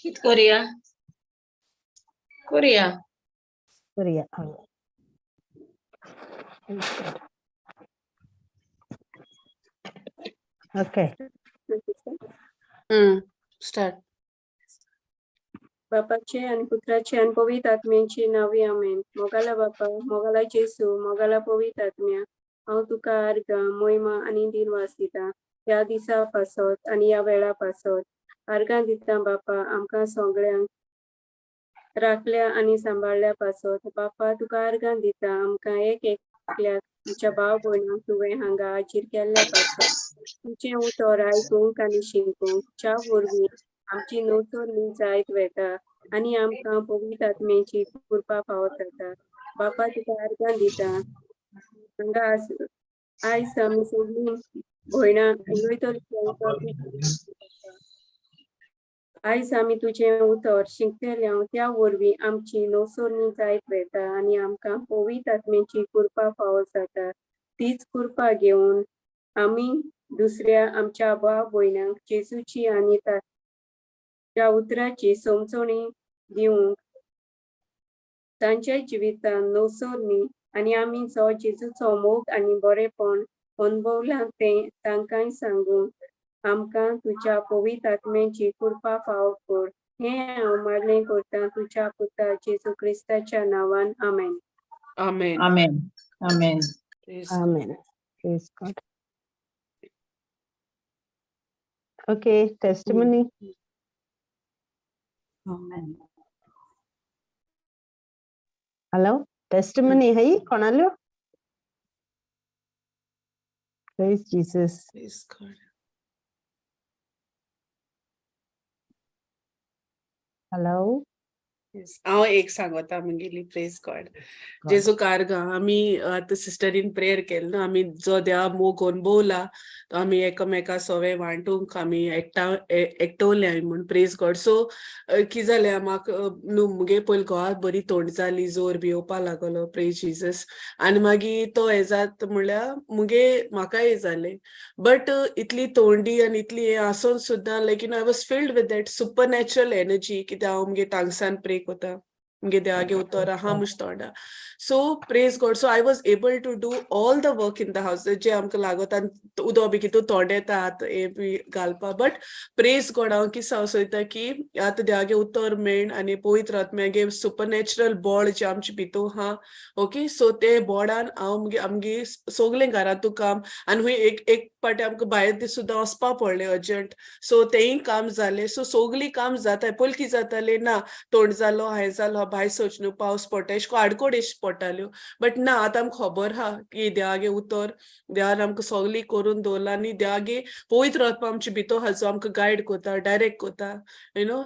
कित करुया करुया. करुया, हय. Praise God. Okay. Start. बापाचे आणि पुत्राचे आणि पवित्र आत्म्याचे नावे, आमेन. मोगाला बापा, मोगाला जेसू, मोगाला पवित्र आत्म्या, हांव तुका आर्गां, मोहिमा आनी दिनवास दिता ह्या दिसा पासत आनी ह्या वेळा पासत. आर्गां दिता बापा, आमकां सगळ्यांक राखल्या आनी सांबाळ्ळ्या पासत. बापा, तुका आर्गां दिता, आमकां एक एकल्याक, आमच्या भाव भयणांक तुवें हांगा हाजीर केल्ल्या पासत, तुजें उतर आयकूंक आनी शिकूंक, ज्या वरवीं आमची नवसरणी जायत वेता आनी आमकां पवित्र आत्म्याची कृपा फावो जाता. बापा, तुका आर्गां दिता, हांगा आयज आमी सगळीं भयणां उलयतलीं. आयज आमी तुजें उतर शिकतले, त्या वरवीं आमची नवसरणी जायत वेता आनी आमकां पवित्र आत्म्याची कृपा फावो जाता. तीच कृपा घेवन आमी दुसऱ्या आमच्या भाव भयणांक जेजूची आनी त्या उतराची समजणी दिवंक, तांच्या जिवितांत नवसरणी आनी आमी जो जेजूचो मोग आनी बरेपण अनुभवलां तें तांकांय सांगून आमकां तुज्या पवित्र आत्म्याची कृपा फावो कर. हें हांव मागणें करतां तुज्या पुता जेजू क्रिस्ताच्या नांवान, आमेन. आमेन. आमेन, आमेन. Praise God. Amen. Praise God. Okay, testimony. Amen. Hello, testimony है कोणाल्यो? Praise Jesus. Praise God. Hello. Yes. हांव एक सांगता म्हगेली. Praise God. जेजू आर्गां. आमी आतां सिस्टरीन प्रेयर केलें न्हू, आमी जो देवा मोग अनुभवला तो आमी एकामेका सोवे वांटूंक आमी एकटवले आमी म्हूण. Praise God. सो कितें जालें, म्हाका न्हू, मुगे पयलीं घोवाक बरी तोंड जाली, जोर बी येवपा लागलो. प्रेज जिजस. आनी मागीर तो हें जात म्हणल्यार मुगे म्हाकाय हें जालें, बट इतली तोंडी आनी इतली हें आसून सुद्दां like I was filled with that supernatural energy, कित्याक हांव मुगे टांगसान प्रे कोता, मुगे देवागे उतर आहा मुज तोंडा. So praise God, so I was able to do all the work in the house जे आमकां लागता आनी उदक बी कितू तोंड येता आतां हें बी घालपा. बट प्रेज गॉड, हांव कितें सांगूंक सोदता की आतां देवागे उतर मेण आनी पवित्र आत्म्यागे सुपर नॅचरल बळ जें आमचे भितूर आहा, ओके, सो ते बोडान हांव मुगे आमगे सगलें घरांतू काम आनी हुंय एक एक पाटी आमकां भायर सुद्दां वचपा पडलें अर्जंट, सो तेंय काम जालें. सो सगलीं काम जाता. पयलीं कितें जातालें ना, तोंड जालो, हें जालो, भायर सरचें न्हू, पावस पडटा, एशें कोन्न आडकोड एश पडटाल्यो. बट ना, आतां आमकां खबर आहा की देवागे उतर, देवान आमकां सगलीं करून दवरलां आनी देवागे पवित्र आत्मा आमचे भितर आहा जो आमकां गायड कोता, डायरेक्ट कोता.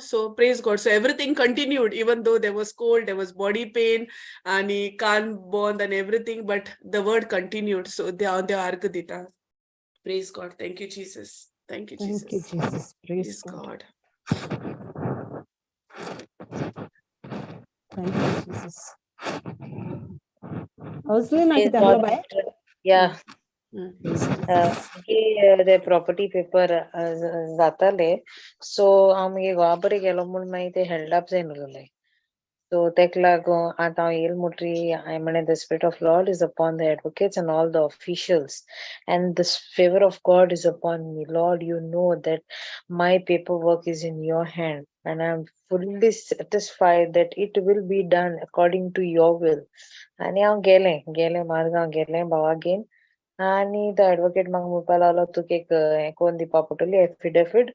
So praise God. So everything continued even though there was cold, there was body pain आनी कान बंद आनी everything, but the word continued. So देव देव आर्ग दिता. Praise God. Thank you, Jesus. Thank you, Thank you, Jesus. Jesus. Praise Praise God. God. Thank you, Jesus. Rosalina, Praise कितें आहलो God, bye? Sister. Yeah. Praise Jesus. की ते property paper जाताले, so हांव मुगे घोवा बरें गेलो म्हूण मागीर ते हेल्ड अप जायन उरले. सो तेका लागून आतां हांव येयल म्हणटरी हांवें म्हणलें, "The spirit of Lord is upon the advocates and all the officials and the favour of God is upon me. Lord, you know that my paperwork is in your hand and I'm fully satisfied that it will be done according to your will." आनी हांव गेलें गेलें मारगांव गेलें भावागेर आनी तो advocate म्हाका म्हणपाक लागलो, तुका एक हें करून दिवपा पडटली, एफिडेवीट,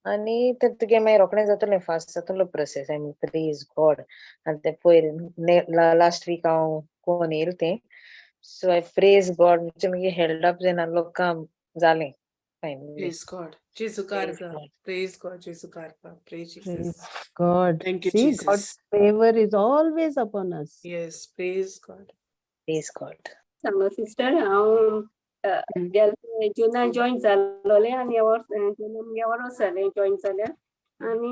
आनी ते तुगे मागीर रोखडें जातलें, फास्ट जातलो प्रोसेस. आनी प्रेज गॉड, आनी ते पयर लास्ट वीक हांव कोन येयल तें. सो I praise God, म्हणजे मागीर हेल्ड अप जायना आहलो काम जालें finally. Praise God. Jesus Praise आर्गां. God. Praise God. Jesus आर्गां. Praise Jesus. Praise God. Thank you, See, Jesus. God's favor is always upon us. Yes, praise God. Praise God. सांगो sister, हांव गेले जुना जॉईन जालोलें आनी वर्स जुना मुगे वर्स जालें जॉईन जाल्यार आनी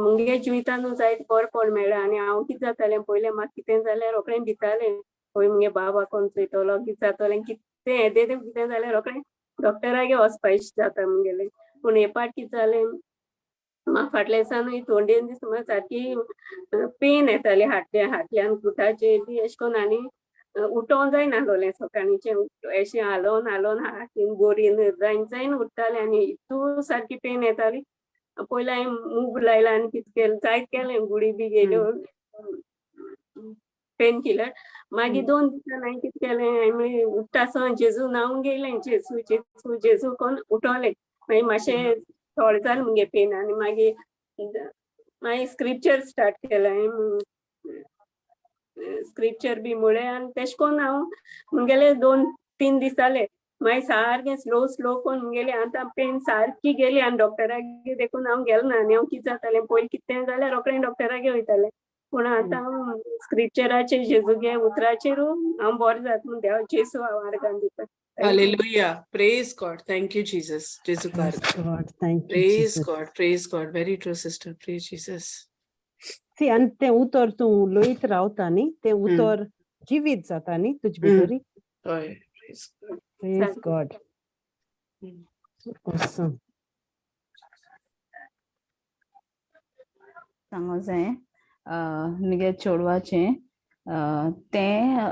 मुगे जिवितान जायत बरेपण मेळ्ळें. आनी हांव कितें जातालें, पयलें म्हाका कितें जाल्यार रोखडें भितालें, खंय मुगे बाबा कोण चोयतलो, कितें जातलें, कितें येदें तें कितें जाल्यार रोखडें डॉक्टरागे वचपा इश्ट जाता मुगेलें. पूण हे पाट कितें जालें म्हाका फाटल्या दिसानूय तोंडेन दीस म्हाका सारकी पेन येताली हाटल्या हाटल्यान गुटाचेर बी अशें करून आनी उठोंक जायनासलोलें सकाळीचें अशें हालोवन हालोवन हातीन बोरीन जायन जायन उठ्ठालें आनी इतू सारकी पेन येताली. पयलीं हांवें मूव लायला आनी कितें केलें जायत केलें, गुळी बी घेयल्यो, पेन किलर. मागीर 2 दिसान हांवें कितें केलें, हांवें म्हणलें उठ्ठासो जेजू नांव घेयलें, जेजू जेजू जेजू कोन्न उठोलें. मागीर मातशें थोडें जालें मुगे पेन आनी मागीर मागीर स्क्रिप्चर स्टार्ट केलें हांवें, स्क्रिप्चर बी म्हळें आनी तेशें कोन्न हांव मुगेले 2-3 दीस जाले. मागीर सारकें स्लो स्लो कोन्न मुगेली आतां पेन सारकी गेली आनी डॉक्टरागेर देखून हांव गेलें ना. आनी हांव कितें जातालें पयलीं कितें जाल्यार रोखडें डॉक्टरागेर वयतालें, पूण आतां हांव स्क्रिप्चराचेर जेजूगे उतराचेरू हांव बरें जाता म्हूण देवा जेजू हांव आर्गां दिता. Hallelujah. Praise God. Thank you, Jesus. Jesu Praise God. Thank you, Praise Jesus. God. Praise God. Very true, sister. Praise Jesus. See, आनी तें उतर तूं उलयत रावता न्ही, तें उतर जिवीत जाता न्ही तुजे भितरी. हय. Praise God. Praise God. Awesome. सांगो जाय मुगे चेडवाचें तें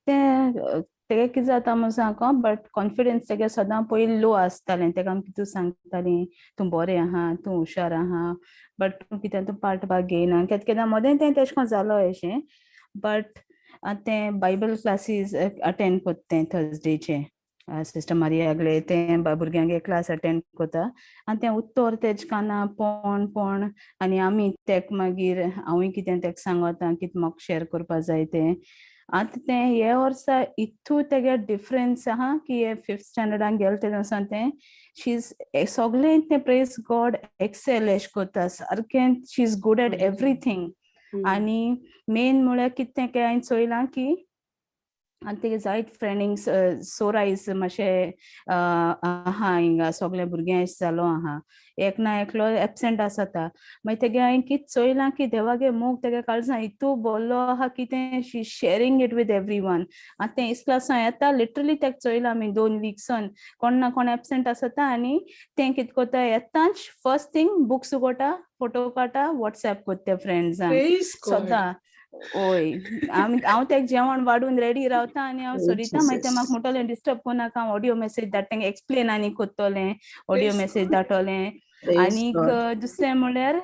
तें तेगे कितें जाता म्हूण सांगू, बट कॉन्फिडन्स तेगे सदां पयलीं लो आसतालें. तेका आमी कितें सांगतालीं, तूं बरें आहा, तूं हुशार आहा, बट तूं कित्याक तूं पार्ट भाग घेयना. केद केन्ना मदें तें तेशें कोन्न जालो अशें, बट तें बायबल क्लासीस अटेंड कोत्ता तें थर्सडेचें सिस्टर मारियागले तें भुरग्यांगे क्लास अटेंड कोता आनी तें उत्तर तेज काना पोण पोण आनी आमी तेक मागीर हांवूय कितें तेका सांगता कितें म्हाका शेर कोरपा जाय तें. आतां तें हे वर्सा इतू तेगे डिफरन्स आहा की हे फिफ्थ स्टँडर्डान गेले तेन्ना सावन तें शी is सगळें तें प्रेज गॉड एक्सेल एशें कोत्ता सारकें. She is good at everything. आनी मेन म्हळ्यार कितें तें हांवें चोयलां की आनी तेगे जायत फ्रेंडींक सोरायज मातशें आहा हिंगा सगळे भुरगे अशें जालो आहा, एक ना एकलो एबसेंट आसता. मागीर तेगे हांवें कितें चोयलां की देवागे मोग तेगे काळजां इतू बोल्लो आहा की तें she sharing it with every one. आनी तें इस्कुलासान येता लिटरली तेका चोयलां आमी 2 विक्सान कोण ना कोण एबसेंट आसता आनी तें कितें कोत्ता येताच फर्स्ट थींग बुक्स उगोटा, फोटो काडटा, वॉट्सएप कोत्ता फ्रेंड्सांक सदां. ओय हांव तेका जेवण वाडून रेडी रावता आनी हांव सोडिता. मागीर तें म्हाका म्हणटलें डिस्टर्ब कोनाका, हांव ऑडियो मेसेज धाडटा, तेंका एक्सप्लेन आनी कोत्तोलें, ऑडियो मेसेज धाडटोलें. आनीक दुसरें म्हणल्यार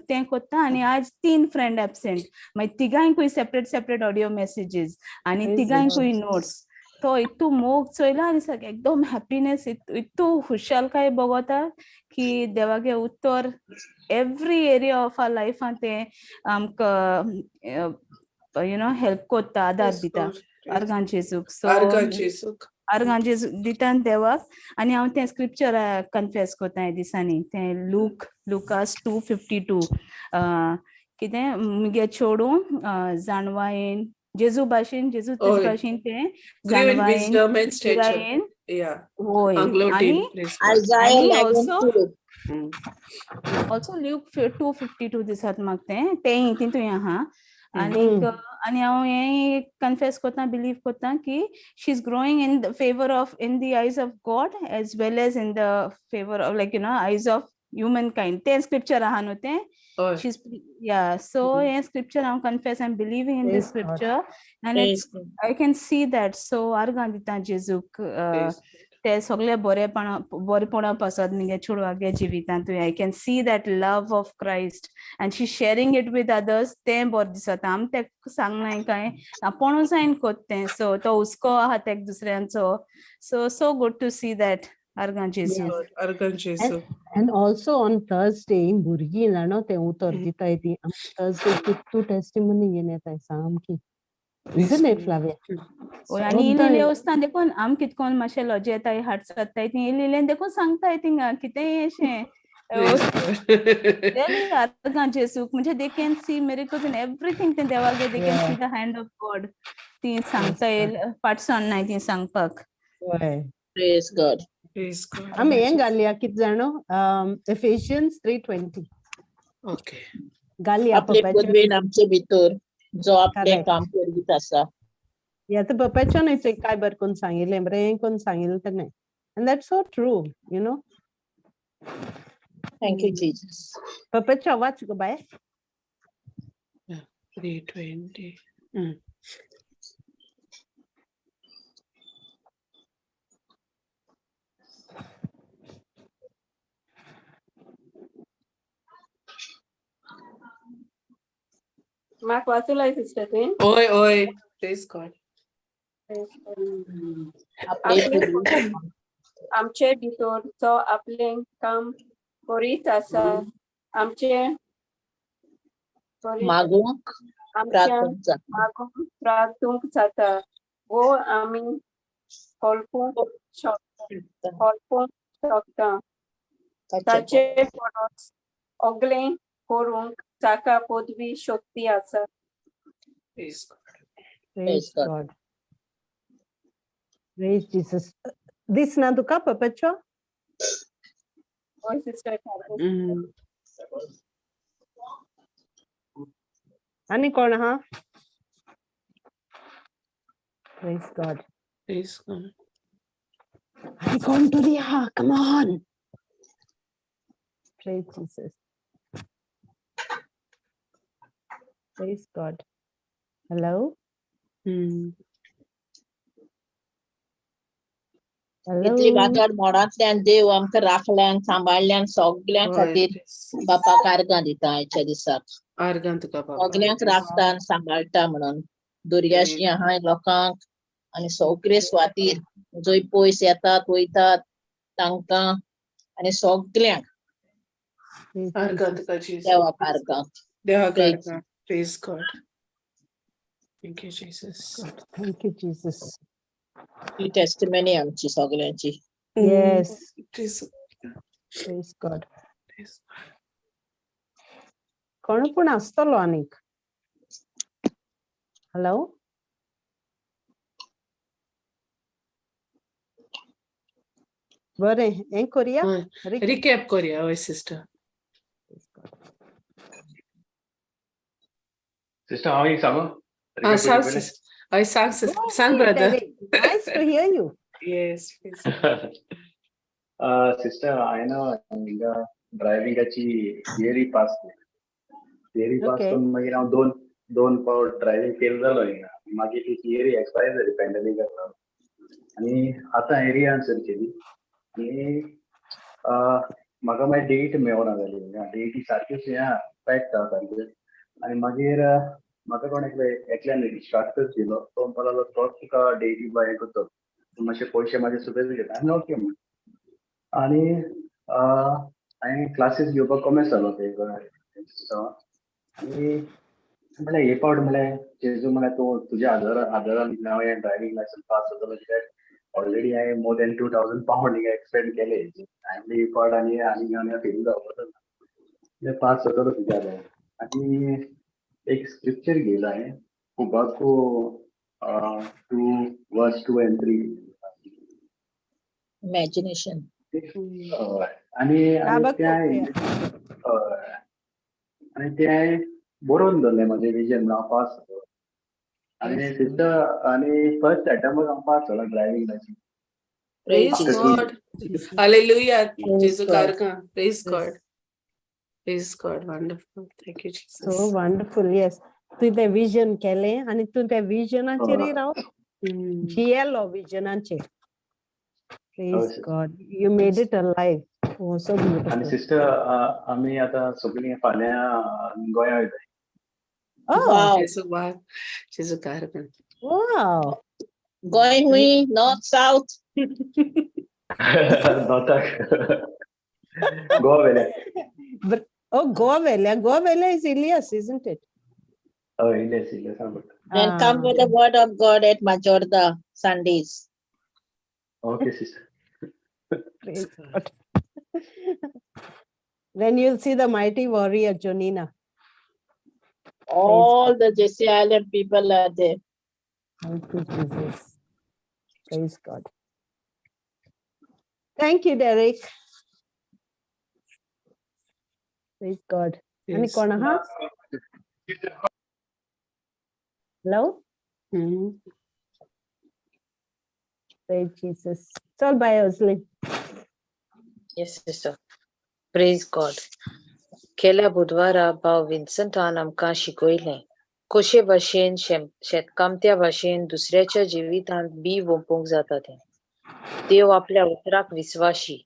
तें कोत्ता. आनी आज 3 फ्रेंड एबसेंट, मागीर तिगांयकूय सेपरेट सेपरेट ऑडियो मेसेजीस आनी तिगांयकूय नोट्स. तो इतू मोग चोयला आनी सारकें एकदम हॅप्पीनेस, इतू खुशालकाय भोगता की देवागे उत्तर एवरी एरिया ऑफ our लायफान तें आमकां you know help कोत्ता, आदार दिता. आर्गां जेजूक. सो आर्गां जेजू दिता देवाक. आनी हांव तें स्क्रिप्चर कन्फेस कोत्ता ह्या दिसांनी, तें लुकास 2:52 कितें मुगे चेडूं जाणवायेन जेजू भाशेन, जेजू तुजे भाशेन तें जाणवायेन होय. आनी ऑल्सो ल्यूक 2:52 दिसात म्हाका तें तेंय तितूंय आहा. आनीक आनी हांव हें कन्फेस कोत्ता, बिलीव कोत्ता की she is growing in the favour of, in the eyes of God as well as in the favour of like you know eyes of human kind. तें स्क्रिप्चर आहा न्हू तें. She's yeah, so yeah, scripture I confess I'm believing in this scripture and it's, I can see that. So आर्गां दिता जेजूक ते सगळे बरेपणा पासत मुगे चेडवागे जिवितांतूय. I can see that love of Christ and she sharing it with others. तें बरें दिसता. आमी तेका सांगनाय कांय, आपूणूच हांवें कोत्ता तें. सो तो हुस्को आहा तेका दुसऱ्यांचो. So so good to see that. आर्गां जेजू. आर्गां जेजू. And also on Thursday भुरगीं जाणा तें उतर दिताय ती. थर्सडे कितू टेस्टिमनी घेवन येताय सामकी. Isn't it, Flavia? आनी इल्लें वचता देखून आम कितकोन मातशें लजेताय, हाट जाताय, ती इल्लें इल्लें देखून सांगताय थिंगा कितेंय अशें. आर्गां जेजूक म्हणजे they can see miracles in everything. तें देवागे they can see the hand of God. ती सांगताय पाटसण नाय ती सांगपाक. Praise God. आमी हें घालया कितें जाणो, एफेशियन्स 3:20. ओके घालया. आपले पदवेन आमचे भितर जो आपले काम करीत आसा. आतां पप्पाच्यान काय बरें कोण सांगिल्लें, बरें कोण सांगिल्लें तेणें. And that's so true, you know. Thank you Jesus. पपेचो वाच गो बाय. 3:20. म्हाका वाचूंक सिस्टर तुवें? ओय ओय, प्रेज गॉड. आपले आमचे भितर तो आपलें काम करीत आसा, आमचे मागूंक आमच्या प्रार्थूंक जाता. मागूंक प्रार्थूंक जाता वो आमी कल्पूंक शकता. ताचे परस सगळें करूंक ताका पदवी शक्ती आसा. Praise God. Praise God. God. Praise Jesus. दिसना तुका पपेचो? हय सिस्टर. आनी कोण आहा? Praise God. Praise God. आनी कोण तरी आहा? Come on. Praise Jesus. Praise God. Hello? इतली Hello? वादळ मोडांतल्यान देव आमकां राखल्यान सांबाळल्यान सगळ्यां खातीर बापाक आर्गां दिता आयच्या दिसाक. आर्गां तुका बाबा. सगल्यांक राखता आनी सांबाळटा म्हणून दर्याशी आहाय लोकांक आनी सगळे स्वातीर जंय पयस येतात वयतात तांकां आनी सगल्यांक Praise आर्गां Jesus. तुका जेजू. देवाक आर्गां. देवाक Praise. आर्गां. Praise God. Thank you Jesus. God. Thank you, Jesus. He testimony आमची सगळ्यांची. Yes. Praise Praise God. Praise. कोण पूण आसतलो आनीक? हॅलो? बरें, हें करुया? हय. रिकॅप करुया. हय सिस्टर. सिस्टर हांव एक सांगू? आं सांग सिस्टर. हय सांग सिस्टर. सांग brother. Nice to hear you. Yes please. Sister हांवें हिंगा ड्रायव्हिंगाची थियरी पास केली. Theory pass Okay. करून मागीर हांव दोन फावट ड्रायव्हिंग फेल जालो हिंगा. मागीर ती थियरी एक्सपायर जाली पॅन्डेमिकाक लागून आनी आतां हांवें रिआन्सर केली आनी म्हाका मागीर डेट मेळना जाली. डेटी सारक्योच हें आहा पॅक्ड आहा सारक्यो. आनी मागीर म्हाका कोण एकल्यान इन्स्ट्रक्टर दिलो, तो म्हणपाक लागलो तोच तुका डेटी बाय हें करतलो, तूं मातशे पयशे म्हाजे सुबेज घेता. आनी ओके म्हण आनी हांवें क्लासीस घेवपाक कॉमेस जालो ते आनी म्हणल्यार हे फावट म्हणल्यार जेजू म्हणल्यार तूं तुज्या आदारान हांव हें ड्रायव्हिंग लायसन्स पास जातलो, कित्याक ऑलरेडी हांवें मोर दॅन 2000 पावंड हिंगा एक्सपेंड केले. हांवें हे फावट आनी आनी फेल जावपाचो ना, पास जातलो तुज्या आदारान. आनी एक स्क्रिप्चर घेयला हांवें, Habakkuk 2 verse 2 and 3. Imagination. हय. आनी Habakkuk, तें हय. आनी तें हांवें बरोवन दवरलें म्हाजें विजन म्हणून हांव पास जातलो. आनी सिस्टर आनी फर्स्ट अटेम्प्ट हांव पास जालो driving licence. Praise Praise God. Hallelujah. Praise जेजू God. आर्गां. Praise God. Praise God. Wonderful. Thank you So Jesus. wonderful, yes. तूं तें विजन केलें आनी तूं त्या विजनाचेरय राव, जियेलो विजनाचेर. Praise sister. God. You made it alive. Oh, so आनी beautiful. Sister आमी आतां सगळीं फाल्यां गोंया वयता. Oh, Wow. जेजू वाग. जेजू आर्गां. wow. Goa हुंय नॉर्थ सावथ? नॉर्थाक गोवा वेल्या. Oh, Goa Valley. Goa Valley is Elias, isn't it? हय इल्लें इल्लें सांग. Then come with the word of God at Majorda Sundays. Okay sister. Praise God. Then you'll see the mighty warrior, Jonina. All the JC Island people are there. Thank you, Jesus. Praise God. Thank you, Derek. Praise God. Ani Yes. कोण आहा? Hello? Praise Jesus. चल बाय Oslin. Yes, sister. Praise God. गेल्या बुधवारा भाव विन्संटान आमकां शिकयलें कशे भाशेन शेतकामत्या भाशेन दुसऱ्याच्या जिवितांत बी वोंपूंक जाता तें. देव आपल्या उतराक विस्वाशी,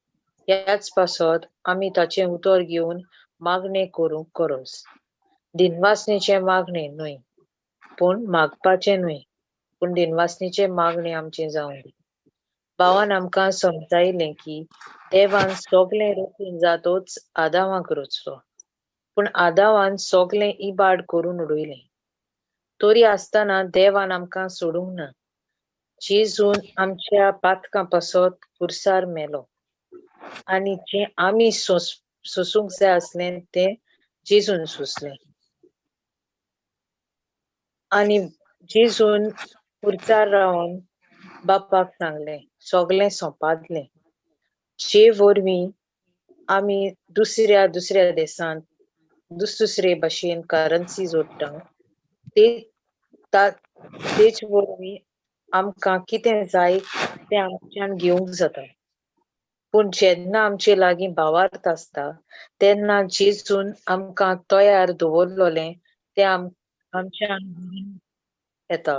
ह्याच पासत आमी ताचें उतर घेवन मागणें करूंक गरज. दिनवासनेचें मागणें न्हय, पूण मागपाचें न्हय, पूण दिनवासनेचें मागणें आमचें जावं दी. भावान आमकां समजायलें की देवान सगळें रचून जातोच आदावाक रचलो, पूण आदावान सगळें इबाड करून उडयलें. तरी आसतना देवान आमकां सोडूंक ना. जेजून आमच्या पातकां पासत खुर्सार मेलो आनी जें आमी सोसूंक जाय आसलें तें जेजून सोंसलें. आनी जेजून खुर्सार रावन बापाक सांगलें सगळें सोंपादलें. जे वरवीं आमी दुसऱ्या दुसऱ्या देशांत दुसरे भाशेन करन्सी जोडटा तेच वरवीं आमकां कितें जाय तें आमच्यान घेवंक जाता. पूण जेन्ना आमचे लागीं भावार्थ आसता तेन्ना जेजून आमकां तयार दवरलेलें तें आमच्यान येता.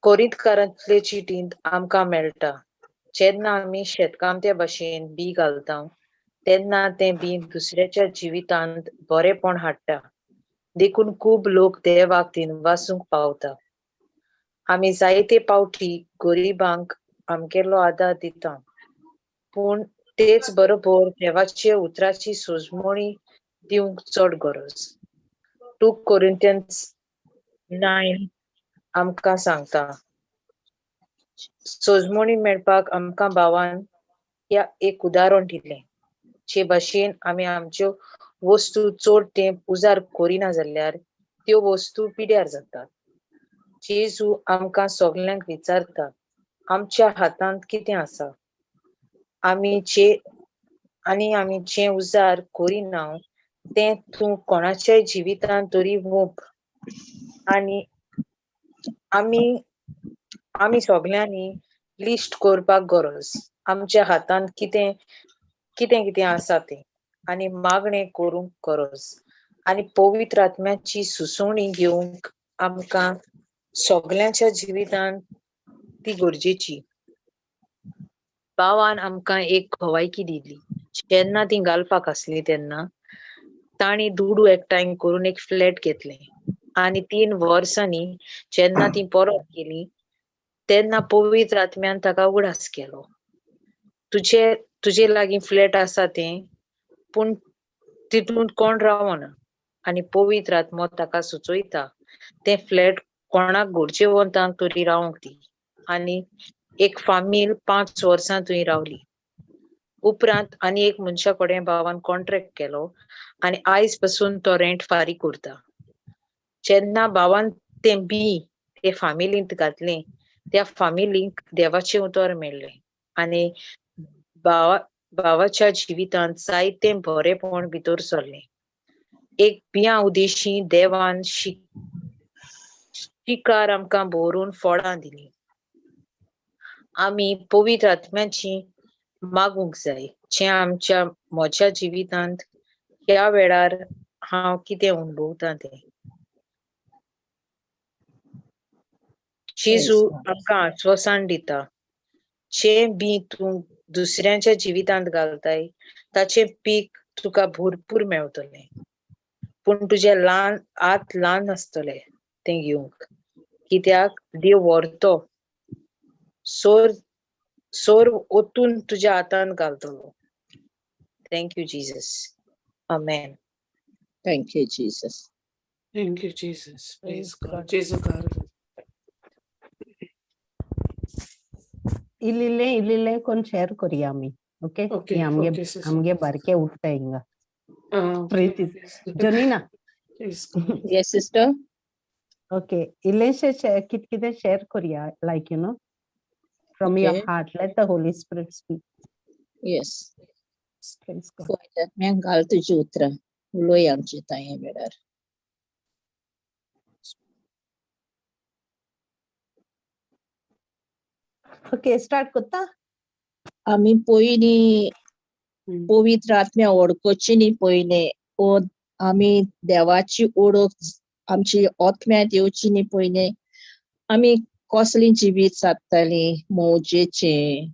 कोरिंतकारांतले चिटींत आमकां मेळटा, जेन्ना आमी शेतकामत्या भाशेन बी घालता तेन्ना तें बी दुसऱ्याच्या जिवितांत बरेपण हाडटा. देखून खूब लोक देवाक दिनवासूंक पावता. आमी जायते पावटी गरिबांक आमगेलो आदार दिता, पूण तेच बरोबर देवाचे उतराची सोजमणी दिवंक चड गरज. 2 Corinthians 9 आमकां सांगता सोजमणी मेळपाक आमकां भावान ह्या एक उदाहरण दिलें. जे भाशेन आमी आमच्यो वस्तू चड तेंप उजार करिना जाल्यार त्यो वस्तू पिड्यार जातात. जेजू आमकां सगल्यांक विचारता आमच्या हातांत कितें आसा, आमी जे आनी आमी जें उजार करिना तें तूं कोणाच्याय जिवितांत तरी वोंप. आनी आमी आमी सगल्यांनी लिस्ट करपाक गरज आमच्या हातांत कितें कितें कितें आसा तें, आनी मागणें करूंक गरज. आनी पवित्र आत्म्याची सुचोवणी घेवंक आमकां सगल्यांच्या जिवितांत ती गरजेची. भावान आमकां एक गवायकी दिली. जेन्ना ती घालपाक आसली तेन्ना तांणी दुडू एकठांय करून एक फ्लॅट घेतलें आनी 3 वर्सांनी जेन्ना ती परत केली तेन्ना पवित्र आत्म्यान ताका उगडास केलो, तुजे तुजे लागीं फ्लॅट आसा तें, पूण तितूंत कोण रावना. आनी पवित्र आत्मो ताका सुचयता तें फ्लॅट कोणाक गरजेवंतांक तरी रावंक दी. आनी एक फामील 5 वर्सां थंय रावली. उपरांत आनी एक मनशा कडेन भावान कॉन्ट्रॅक्ट केलो आनी आयज पसून तो रेंट फारीक करता. जेन्ना भावान तें बी ते फामिलींत घातलें त्या फामिलीक देवाचें उतर मेळ्ळें आनी भावाच्या जिवितांत जायतें बरेपण भितर सरलें. एक बियां उदेशी देवान शिकार आमकां भरून फळां दिलीं. आमी पवित्र आत्म्याची मागूंक जाय जें आमच्या म्हज्या जिवितांत ह्या वेळार हांव कितें अणभवतां तें. जेजू आमकां आश्वासन दिता, जें बी तूं दुसऱ्यांच्या जिवितांत घालताय ताचें पीक तुका भरपूर मेळटलें, पूण तुजें ल्हान हात ल्हान आसतले तें घेवंक, कित्याक देव व्हरतो सोर सोर ओतून तुज्या हातान घालतलो. Thank you Jesus. Amen. Thank you Jesus. Thank you Jesus. Praise God. जेजू कार. इल्लिल्लें इल्लिल्लें कोण शेअर करूया आमी. ओके, ओके आमगे ओके सिस्टर. आमगे बारके उठता हिंगा. Preeti Jonina. Yes sister. Okay, इल्लेशें कित कितें शेअर करूया, like you know from your heart, let the Holy Spirit speak. Yes. Praise God. पवित्र आत्म्याक घाल तुजी उतरां, उलोय आमचे तांये वेळार. ओके, स्टार्ट करता. आमी पयलीं पवित्र आत्म्या वळखुची न्ही पयलें ओ आमी देवाची ओळख आमची आत्म्यांत येवची न्ही पयलें आमी कसली जिवीत सादतालीं मौजेचें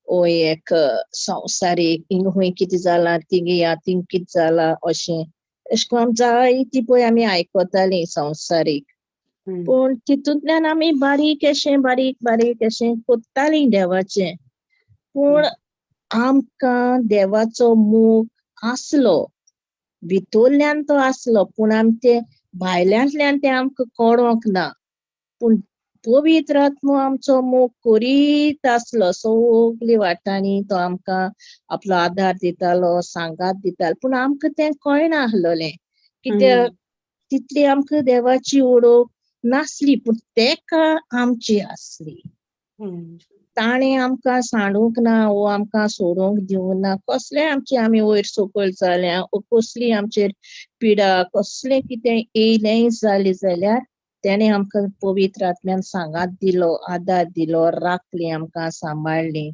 ओ एक संवसारीक हिंगा खंय कितें जालां थिंगा या थिंग कितें जालां अशें अशें करून जायती पळय आमी आयकतालीं संवसारीक. पूण तितूंतल्यान आमी बारीक अशें बारीक बारीक अशें कोत्तालीं देवाचें. पूण आमकां देवाचो मोग आसलो, भितरल्यान तो आसलो, पूण आमी ते भायल्यांतल्यान तें आमकां कळोंक ना. पूण पवित्र आत्मो आमचो मोग करीत आसलो, सगली वाटांनी तो आमकां आपलो आदार दितालो, सांगात दितालो, पूण आमकां तें कळना आसलोलें कित्याक तितली आमकां देवाची ओळख नासली, पूण तेका आमची आसली. ताणें आमकां सांडूंक ना वो आमकां सोडूंक दिवंक ना. कसलें आमचे आमी वयर सकयल जाल्या वो कसली आमचेर पिडा कसलें कितें येयलेंय जालें जाल्यार तेणें आमकां पवित्र आत्म्यान सांगात दिलो, आदार दिलो, राखली, आमकां सांबाळ्ळी.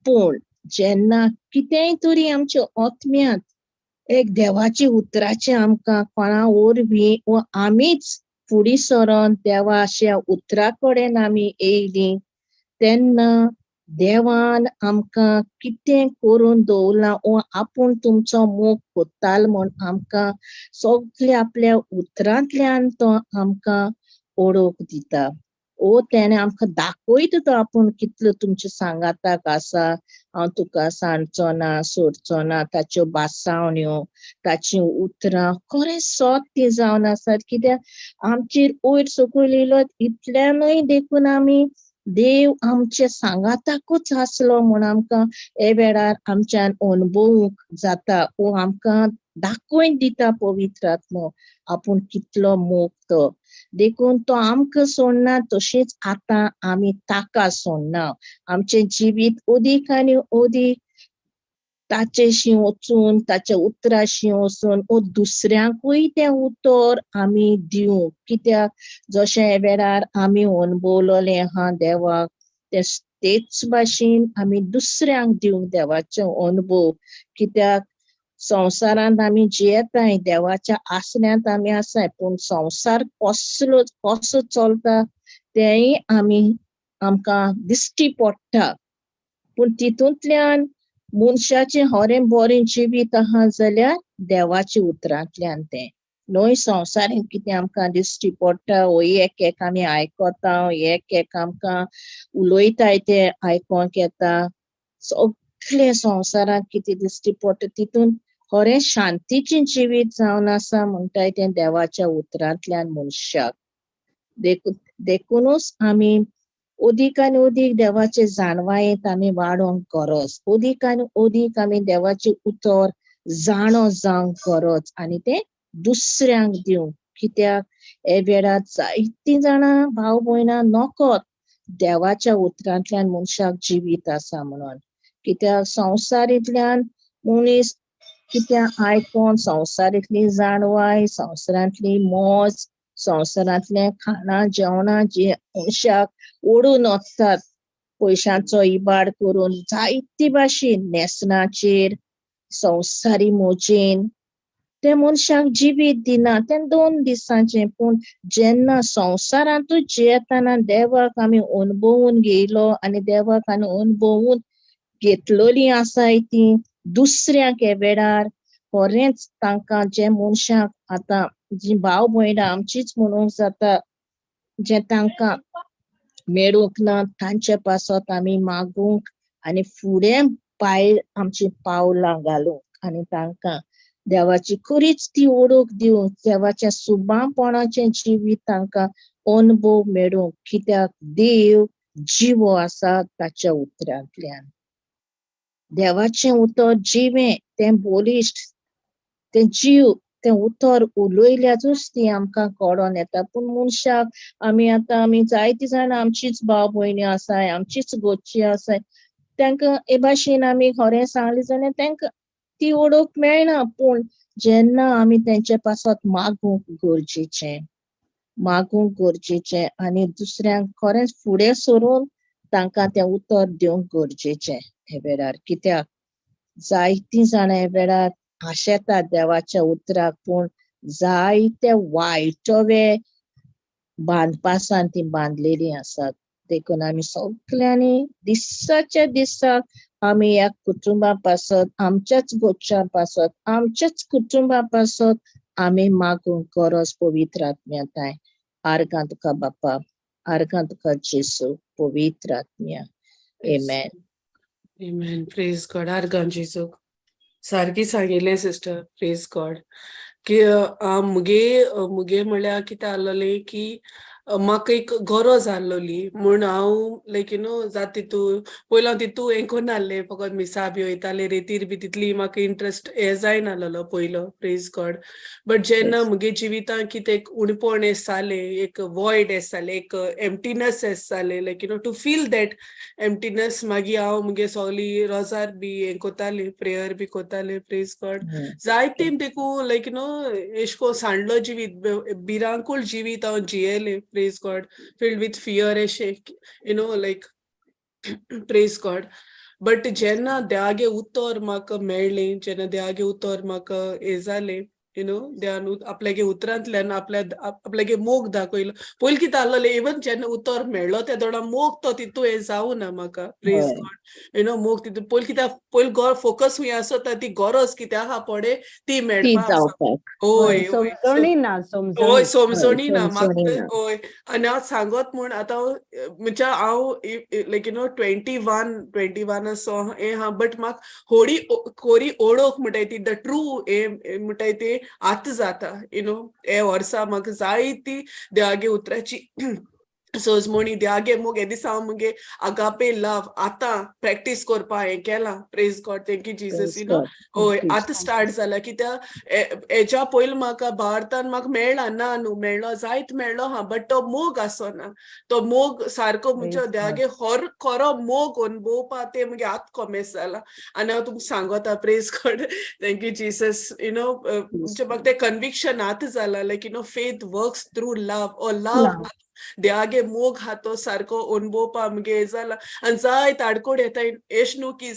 पूण जेन्ना कितेंय तरी आमच्या आत्म्यांत एक देवाच्या उतराचें आमकां कोणा वरवीं वो आमीच फुडें सरोन देवाच्या उतरा कडेन आमी येयलीं तेन्ना देवान आमकां कितें करून दवरलां वो आपूण तुमचो मोग कोत्तालो म्हूण आमकां सगळे आपल्या उतरांतल्यान तो आमकां ओळख दिता. ओ तेणें आमकां दाखयता तो आपूण कितलो तुमच्या सांगाताक आसा, हांव तुका सांडचो ना, सोडचो ना. ताच्यो भासावण्यो, ताचीं उतरां खरें सत तीं जावन आसात. कित्याक आमचेर वयर सकयल येयलो इतल्यानूय देखून आमी देव आमचे सांगाताकूच आसलो म्हूण आमकां हे वेळार आमच्यान अणभवूंक जाता वो आमकां दाखोवन दिता पवित्र आत्मो आपूण कितलो मोग तो. देखून तो आमकां सोडना, तशेंच आतां आमी ताका सोडना. आमचें जिवीत अदीक आनी अदीक ताचेशी वचून, ताच्या उतराशी वचून वो दुसऱ्यांकूय तें उतर आमी दिवंक. कित्याक जशें हे वेळार आमी अणभवलोलें आहा देवाक तेच भाशेन आमी दुसऱ्यांक दिवंक देवाचो अणभव. कित्याक संवसारांत आमी जियेताय, देवाच्या आसण्यांत आमी आसाय, पूण संवसार कसलो कसो चलता तेंय आमी आमकां दिश्टी पडटा. पूण तितूंतल्यान मनशाचें हरें बरें जिवीत आहा जाल्यार देवाच्या उतरांतल्यान तें न्हय. संवसारांत कितें आमकां दिश्टी पडटा वो एक एक आमी आयकता, एक एक आमकां उलयताय तें आयकोंक येता. सगळें संवसारांत कितें दिश्टी पडटा तितून खरें शांतीचें जिवीत जावन आसा म्हणटाय तें देवाच्या उतरांतल्यान मनशाक. देखुनूच आमी अदीक आनी अदीक देवाचे जाणवायेंत आमी वाडोवंक गरज, अदीक आनी अदीक आमी देवाचें उतर जाणो जावंक गरज आनी तें दुसऱ्यांक दिवंक. कित्याक हे वेळार जायतीं जाणां भाव भयणां नकत देवाच्या उतरांतल्यान मनशाक जिवीत आसा म्हणून. कित्याक संवसारींतल्यान मनीस कित्याक आयकोन संवसारींतली जाणवाय, संवसारांतली मौज, संवसारांतलें खाणां जेवणां जी मनशाक ओडून वचतात पयशांचो इबाड करून जायते भाशेन न्हेसणाचेर, संवसारी मोजेन ते मनशाक जिवीत दिना तें 2 दिसांचें. पूण जेन्ना संवसारांतूच जियेतना देवाक आमी अणभवून घेयलो आनी देवाक आमी अणभवून घेतलोलीं आसाय ती दुसऱ्यांक हे वेळार खरेंच तांकां जे मनशाक आतां जी भाव भयणां आमचीच म्हणूंक जाता जे तांकां मेळूंक ना तांचे पासत आमी मागूंक आनी फुडें भायर आमची पावलां घालूंक आनी तांकां देवाची खरीच ती ओळख दिवंक, देवाच्या सुबापणाचें जिवीत तांकां अणभव मेळूंक. कित्याक देव जिवो आसा ताच्या उतरांतल्यान. देवाचें उतर जिवें, तें बळिश्ट, तें जीव, तें उतर उलयल्यारूच ती आमकां कळोन येता. पूण मनशाक आमी आतां आमी जायतीं जाणां आमचीच भाव भयणी आसाय, आमचीच गोची आसाय, तांकां हे भाशेन आमी खरें सांगलें जाल्यार तांकां ती ओळख मेळना. पूण जेन्ना आमी तेंचे पासत मागूंक गरजेचें, मागूंक गरजेचें आनी दुसऱ्यांक खरेंच फुडें सरून तांकां तें उतर दिवंक गरजेचें हे वेळार. कित्याक जायतीं जाणां वेळार आशेतात देवाच्या उतराक, पूण जायते वायटवे बांदपासान ती बांदलेली आसात. देखून आमी सगळ्यांनी दिसाच्या दिसाक आमी ह्या कुटुंबा पासत, आमच्याच गोच्या पासत, आमच्याच कुटुंबा पासत आमी मागूंक गरज पवित्र आत्म्या ताय. आर्गां तुका बापा, आर्गां तुका जेसू, पवित्र आत्म्या. Amen. Amen. Praise God. आर्गां जेजूक. सारकी सांगिल्लें सिस्टर. Praise God. की मुगे मुगे म्हळ्यार कितें आसलोलें की म्हाका एक गरज आसलोली म्हूण हांव लायक you know जाता तितू पयलो हांव तितू हें करनासलें, फकत मिसा बी वयतालें, रेतीर बी तितली म्हाका इंट्रस्ट हें जायनासलेलो पयलो. प्रेज गॉड. बट जेन्ना मुगे जिवितांत कितें एक उणपण एश जालें, एक वॉयड एश जालें, एक एम्प्टीनस एश जालें, like you know to feel that emptiness, मागीर हांव मुगे सगळी रोजार बी हें कोतालें, प्रेयर बी कोतालें. Praise God. जायते देखून लायक you know एश कोन सांडलो जिवीत, भिरांकूळ जिवीत हांव जियेलें. Praise God. Filled with fear एशें you know like praise God. But जेन्ना देवागे उतर म्हाका मेळ्ळें, जेन्ना देवागे उतर म्हाका हें जालें, you know देवान आपल्यागे उतरांतल्यान आपल्या आपल्यागे मोग दाखयलो. पयलीं कितें आसलोलें, इवन जेन्ना उतर मेळ्ळो ते दोडा मोग तो तितू हें जावं ना म्हाका. प्रेज गॉड. You know मोग तितू पयलीं कित्याक पयलीं गो फोकस खूंय आसता ती गरज कितें आहा पडे ती ती मेळपा आसा. जावपाक. हय हय. समजणी ना, हय समजणी. समजणी ना समजणी म्हाका. ना. हय आनी हांव सांगत म्हूण आतां म्हणजे हांव लायक you know 21 असो हें आहा, बट म्हाका होडी कोरी ओळख म्हणटाय ती the true हें म्हणटाय ती आतां जाता. You know हे वर्सा म्हाका जायती देवागे उतराची सोजमणी, देवागे मोग. हे दिसा हांव मुगे अगापे लव आतां प्रॅक्टीस करपा हें केलां. Praise God. Thank you Jesus. Praise you know God. हय Thank you. आतां स्टार्ट जाला कित्याक हेज्या पयलीं म्हाका भारतान म्हाका मेळ्ळा ना न्हू, मेळ्ळो जायत मेळ्ळो हा, बट तो मोग आसना, तो मोग सारको म्हणजे Praise God. देवागे हर खरो मोग अनुभवपा ते मुगे आत कोमेस जाला. आनी हांव तुमकां सांगोता. Praise God. Thank you Jesus. You know म्हणजे म्हाका तें कन्विक्शन आतां जाला, like you know faith works through love or love. Love. देवागे मोग हा तो सारको अनुभवपा मुगे जाला. आनी जायत आडकोड येता, एश न्हू की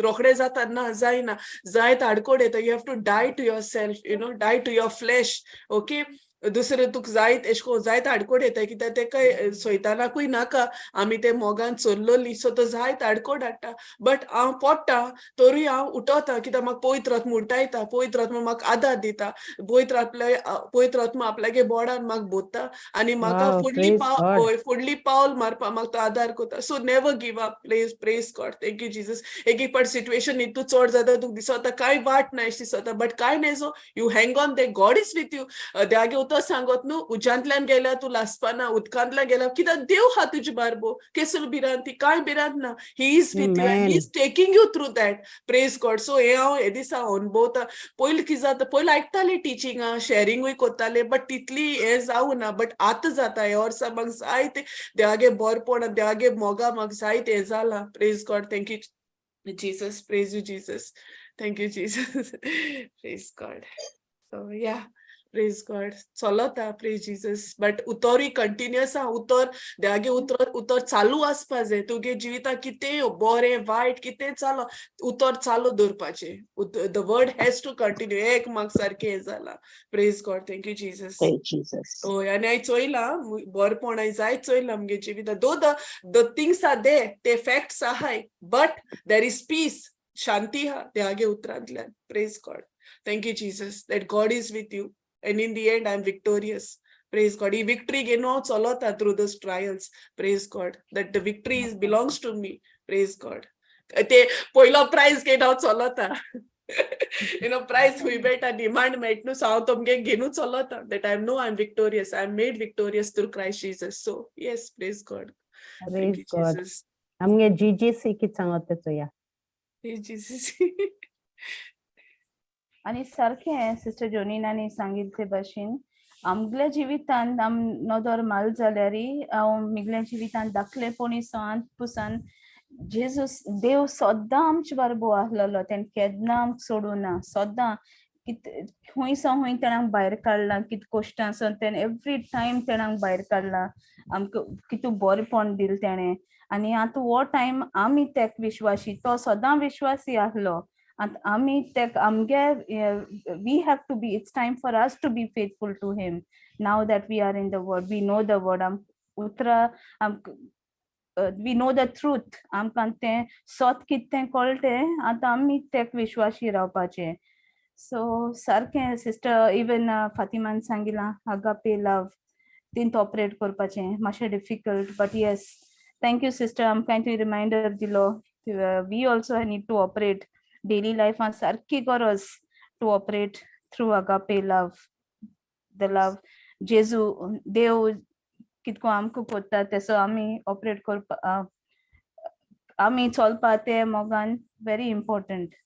रोखडे जाता ना, जायना, जायत आडकोड येता. You have to die to yourself, you know die to your flesh. Okay, दुसरें तुका जायत एश कोन जायत आडकोड येता कित्याक तेका सैतानाकूय नाका आमी ते मोगान चल्लोली, सो तो जायत आडकोड हाडटा. बट हांव पोडटा तरूय हांव उठोता कित्याक म्हाका पवित्र आत्मा उठायता, पवित्र आत्मा म्हाका आदार दिता, पवित्र आपल्या पवित्र आत्मा आपल्यागे बोडान म्हाका बोत्ता आनी म्हाका Wow, फुडली praise पाव God. हय फुडली पावल मारपा म्हाका तो आदार करता. So never give up. Please praise God. Thank you Jesus. एक एक पाट सिट्युएशन इतू चड जाता तुका दिसता कांय वाट ना अशें दिसता, बट कांय न्हय, so you hang on they God is with you. देवागे उतर सांगत न्हू, उज्यांतल्यान गेल्यार तूं लासपाना, उदकांतल्यान गेल्यार कित्याक देव हा तुजे बारबो, केसलो भिरांत ती कांय भिरांत ना. He is with you and he Amen. Is taking you through that. Praise God. So हें हांव हे दिसा अनुभवता. पयलीं कितें जाता, पयलीं आयकतालें टिचिंगां, शॅरिंगूय कोत्तालें, बट तितली हें जावं ना, बट आतां जाता. हे वर्सा म्हाका जायते देवागे बरपण आनी देवागे मोगा म्हाका जायते हें जालां. Praise God. Thank you Jesus. Praise you Jesus. Thank you Jesus. Praise God. So yeah, praise God. चलता. Praise Jesus. But उतरूय कंटिन्युअस आहा. उतर देवागे उतर उतर चालू आसपा जाय तुगे जिविताक. कितें बरें वायट कितें चालो, उतर चालू दवरपाचें. The word has to continue. एक म्हाका सारकें हें जालां. Praise God. Thank you Jesus. Thank Jesus. हय आनी हांवें चोयलां बरेपण, हांवें जायत चोयलां मुगे जिवितांत. Though the things are there, ते फॅक्ट्स आहाय, but there is peace, शांती आहा देवागे उतरांतल्यान. Praise God. Thank you Jesus that God is with you and in the end I am victorious. Praise God. He victory घेवन हांव चलता through those trials. Praise God that the victory is belongs to me. Praise God. ते पयलो prize घेवन हांव चलता. You know prize खूंय मेळटा, डिमांड मेळटा न्हू, सो हांव तुमगे घेवन चलता that I know I am victorious, I am made victorious through Christ Jesus. So yes, praise God. Thank Praise you God. Jesus. आमगे जीजीसी कितें सांगता चोया. जीसीसी. आनी सारकें सिस्टर जोनीनानी सांगिल्ले ते भाशेन आमगल्या जिवितांत आम नदर माल जाल्यारय हांव मिगल्या जिवितांत धाकलेपणी सावन पुसान जेजूस देव सद्दां आमचे बारबो आसलेलो. तेणें केन्ना आमकां सोडूं ना. सद्दां कित खंय सावन खंय तेणें आमकां भायर काडलां, कित कश्टां सावन तेणें एवरी टायम तेणें आमकां भायर काडलां, आमकां कितू बरेपण दिलें तेणें. आनी आतां हो टायम आमी तेक विश्वासी, तो सदां विश्वासी आसलो. आमी ते आमगे we have to be, it's time for us to be faithful to him now that we are in the word, we know the word. आम उतरां आम we know the truth, आमकां तें सत कितें तें कळटें, आतां आमी तेक विश्वाशी रावपाचें. सो सारकें सिस्टर इवन फातिमान सांगिलां, अगापे लव तितूंत ऑपरेट करपाचें मातशें difficult, but yes, thank you sister, आमकां तुवें रिमायंडर दिलो. We also need to operate daily लायफान, सारकी गरज to operate through agape love, the love जेजू देव कितको आमकां कोत्ता तेसो आमी ऑपरेट करपा, आमी चलपा ते मोगान very important.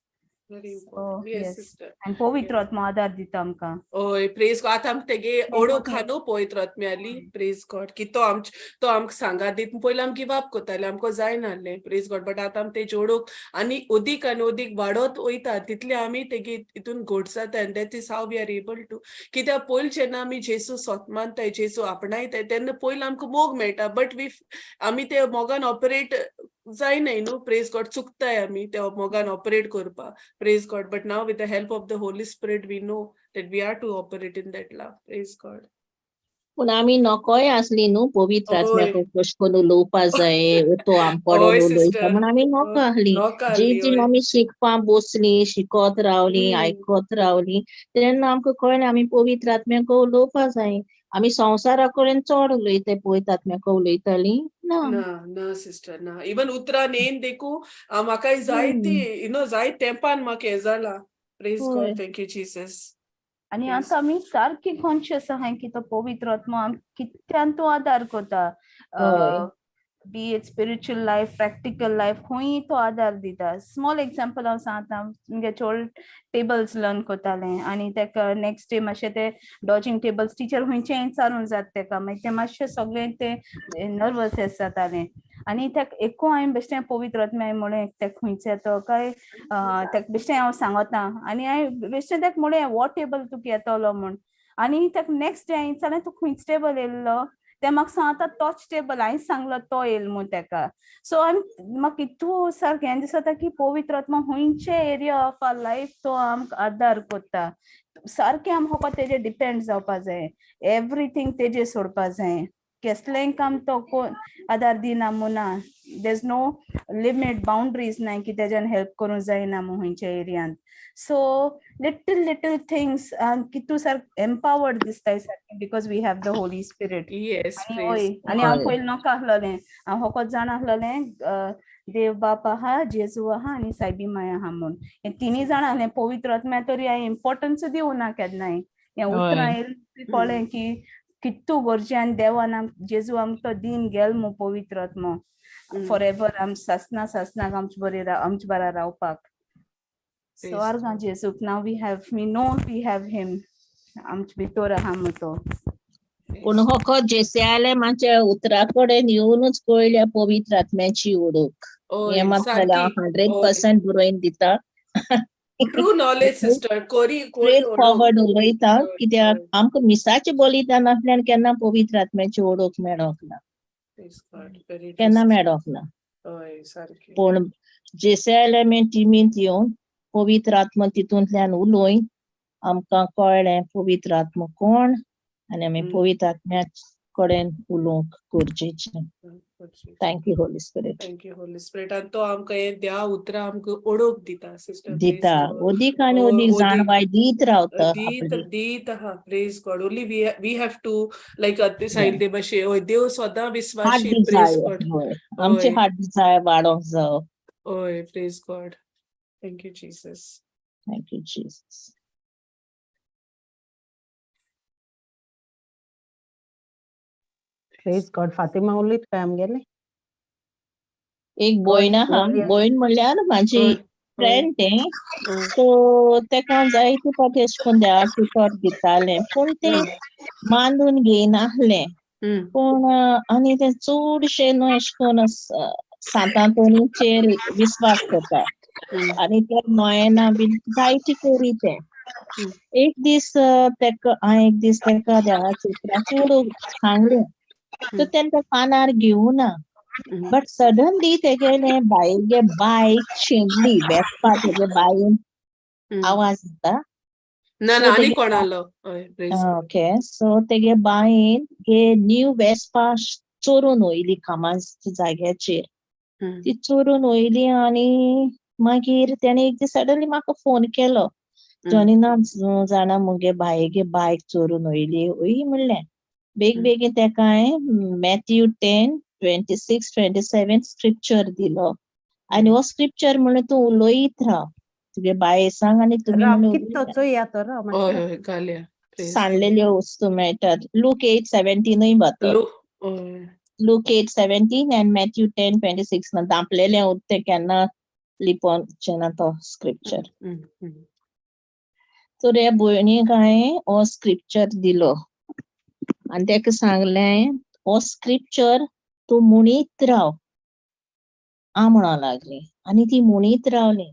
Very So, important. Yes, yes. sister. आनी पवित्र आत्मा आदार दिता आमकां. ओय, प्रेज गॉड. आतां आमकां तेगे ओळख हा न्हू पवित्र आत्म्याली, प्रेज गॉड, की तो आमच तो आमकां सांगात दीत. पयलीं आमी गिव अप कोताले, आमकां जायनासलें, प्रेज गॉड, बट आतां आमी तेजी ओळख आनी अदीक वाडत वयता तितले आमी तेगे हितून घट जाता, and that is how we are able to. कित्याक पयलीं जेन्ना आमी जेजू सोत मानताय, जेजू आपणायताय, तेन्ना पयलीं आमकां मोग मेळटा, बट we आमी ते मोगान ऑपरेट जायनाय न्हू, प्रेज गॉड, चुकताय आमी ते मोगान ऑपरेट करपा, praise God. But now with the help of the Holy Spirit we know that we are to operate in that love, praise God. पूण आमी नकोय आसली न्हू पवित्र आत्म्याक कशें करून उलोवपा जाय, तो आमकोडेन उलयता सिस्टर म्हूण आमी नको आहली. नोको जी आहली. जी आमी शिकपाक बसली, शिकत रावली, आयकत रावली, तेन्ना आमकां कळ्ळें आमी पवित्र आत्म्याक उलोवपा जाय. आमी संवसारा कडेन चड उलयताय, पवित्र आत्म्याक उलयताली ना. ना ना सिस्टर, ना. इवन उतरां येन देखू म्हाकाय जायती you know जायत तेंपान म्हाका हें जालां, praise God, thank you Jesus. आनी आतां आमी सारकी कॉन्शियस आहाय की तो पवित्र आत्मा आमकां कित्यान तो आदार करता, be it spiritual life, practical life, खंय तो आदार दिता. स्मॉल एग्जाम्पल हांव सांगता, मुगे चोड टेबल्स लर्न करतालें आनी तेका नेक्स्ट डे मातशें ते डॉजिंग टेबल्स टिचर खंयचें विचारूंक जाता तेका, मागीर तें मातशें सगळें तें नर्वस जातालें. आनी तेका एको हांवें बेश्टें पवित्र आत्म्या म्हणलें, तेका खंयचें येतो काय तेका बेश्टें हांव सांगता, आनी हांवें बेश्टें तेका म्हणलें हो टेबल तुका येतलो म्हूण, आनी तेका नेक्स्ट डे हांवें विचारलें तूं खंयचो टेबल येयल्लो, ते म्हाका सांगता तोच टेबल हांवें सांगलो तो येयल म्हूण तेका. सो हांवें म्हाका इतू सारकें हें दिसता की पवित्र आत्मा खंयचे एरिया ऑफ our life तो आमकां आदार करता. सारकें आमकां फकत तेजेर डिपेंड जावपा जाय, एवरीथींग तेजेर सोडपा जाय, केसलेंय काम तो कोण आदार दिना म्हूण ना, there is no limit, boundaries ना की तेज्यान हेल्प करूंक जायना म्हूण खंयच्या एरियांत. सो लिटल लिटल थिंग्स कितू सारकें एम्पावर्ड दिसताय सारकें, because we have the Holy Spirit. आनी हय, आनी हांव पयलीं नोको आहलोलें, हांव फकत जाणा आहलोलें देव बाप आहा, जेजू आहा आनी सायबी माय आहा म्हूण, हे तिनूय जाणां आहलें. पवित्र आत्म्या तरी हांवें इम्पोर्टन्स दिवना केन्नाय, हें उतरां येयलें कळ्ळें की कितू गरजेन देवान आम जेजू आमकां तो दीन गेल म्हूण पवित्र आत्मो फॉर एवर आम सासना सासनाक आमचे बरे आमचे बारा रावपाक. सो आर्गां जेजूक, now we have, we know we have him, आमचे भितर आहा म्हूण तो. पूण फकत जेसियाले मातशे उतरा कडेन येवनूच कळ्ळ्या पवित्र आत्म्याची ओळख, हें मात जाल्यार हांव 100% बरोवन दिता. True knowledge sister, कोरी स्ट्रेट फॉरवर्ड उलयता, कित्याक आमकां मिसाचे बलिदान आसल्यान केन्ना पवित्र आत्म्याची ओळख मेळोंक ना, केन्ना मेळोंक ना. पूण जेसियाले टिमींत येवन पवित्र आत्मा तितूंतल्यान उलोय आमकां कळ्ळें पवित्र आत्मा कोण, आनी आमी पवित्र आत्म्या कडेन उलोवंक गरजेचें. Thank you Holy Spirit. Thank you Holy Spirit. आनी तो आमकां हें द्या उतरां आमकां ओळख दिता सिस्टर, दिता अदीक आनी अदीक जाणवाय दीत रावता, दीत आहा, praise God. Only we have to like सांगिल्ले ते भाशेन, हय देव सदां विस्वाशी, प्रेज गॉड, आमचे हार्ट डिजायर वाडोवंक जाय. हय, praise God, thank you Jesus. Thank you Jesus. Praise God. Fatima उलयत काय आमगेले? एक भयण आहा, भयण म्हणल्यार म्हाजी फ्रेंड तें, सो तेका हांव जायते फावटी अशें करून देवाचें उतर दितालें, पूण तें मानून घेयनासलें. पूण आनी तें चडशें न्हू अशें करून सांतांतोनीचेर विस्वास करता आनी ते नोयेना बीन जायती करी तें. एक दीस तेका हांवें एक दीस तेका देवाचें उतराचें उलोवंक सांगलें, तर तेणें तें कानार घेवना, बट सडनली तेगेले बायगे बायक शेणली, वेस्पा तेगे बायन आवाज येता? ना सो ना, आनी तेगे कोणालो. हय, प्रेज गॉड. ओके, सो तेगे बायन हे न्यू वेस्पा चोरून वयली कामाच्या जाग्याचेर. ती चोरून वयली आनी मागीर तेणे एक दीस सडनली म्हाका फोन केलो, जॉनीना जाणा मुगे बायगे बायक चोरून वयली वय म्हणलें. बेग बेगीन तेका हांवें मॅथ्यू 10:26-27 स्क्रिप्चर दिलो आनी हो स्क्रिप्चर म्हणून तूं उलयत राव तुगे बाये सांग आनी तुमी राव म्हणून कित तो उलयत चोया तो राव हय मातशें. हय, घालया. प्रेज गॉड. सांडलेल्यो वस्तू मेळटात. लूक 8:17 बातो. हय. Luke 8:17 and Matthew 10:26 ना दांपलेलें उरतें केन्ना लिपोवचें ना तो स्क्रिप्चर. तर ह्या भयणीक हांवें हो स्क्रिप्चर दिलो आनी तेका सांगलें हो स्क्रिप्चर तूं म्हणीत राव आ म्हणूंक लागली आनी ती म्हणीत रावली.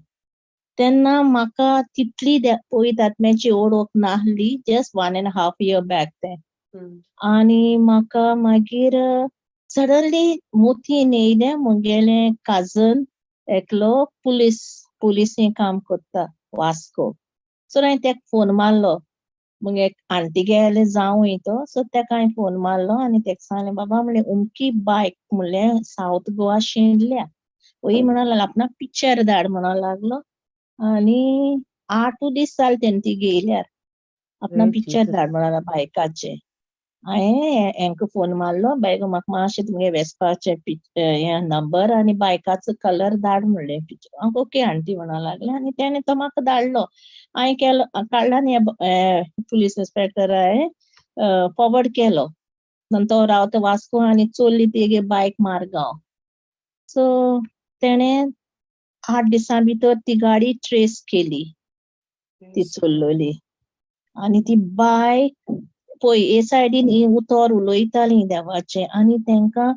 तेन्ना म्हाका तितली पवित्र आत्म्याची ओळख नासली, जस्ट 1.5 year back तें. आनी म्हाका मागीर सडनली मोतीन येयलें, मुगेलें काजन एकलो पुलिसें काम करता वास्को. सो हांवें तेका फोन मारलो, मुगे आंटी गेले जावूय तो, सो तेका हांवें फोन मारलो आनी तेका सांगलें, बाबा म्हणलें उमकी बायक म्हणलें सावथ गोवा शेणल्या वय म्हणूंक लागलो, आपणाक पिक्चर धाड म्हणूंक लागलो. आनी 8 दीस जाले तेणें ती घेयल्यार, आपणाक पिक्चर धाड म्हणूंक बायकाचें. हांवें हेंका फोन मारलो, बाय गो म्हाका मातशें तुमगे वेस्पाचें हें नंबर आनी बायकाचो कलर धाड म्हणलें पिक्चर. ओके आंटी म्हणूंक लागलें आनी तेणें तो म्हाका धाडलो. हांवें केलो काडला आनी पुलीस इन्स्पेक्टर हांवें फॉवर्ड केलो. तो रावता वास्को आनी चोरली तेगे बायक मारगांव. सो तेणें 8 दिसां भितर ती गाडी ट्रेस केली, ती चोरलोली. आनी ती बायक पळय हे सायडीन ही उतर उलयताली देवाचें आनी तेंकां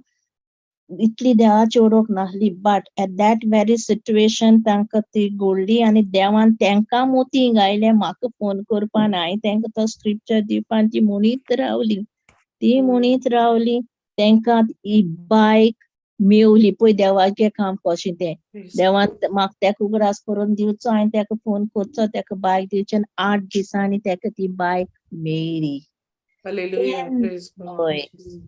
इतली देवाची ओळख नासली, but at that very situation तांकां ती गोडली आनी देवान तेंकां मोती गायले म्हाका फोन करपान. हांवें तेंकां तो स्क्रिप्चर दिवपान ती म्हणीत रावली, ती म्हणीत रावली. तेंकां ही बायक मेवली. पळय देवाचें काम कशें तें, देवान म्हाका तेका उगडास करून दिवचो, हांवें तेका फोन करचो, तेका बायक दिवचें आनी 8 दिसांनी तेका ती बायक मेळ्ळी. हय,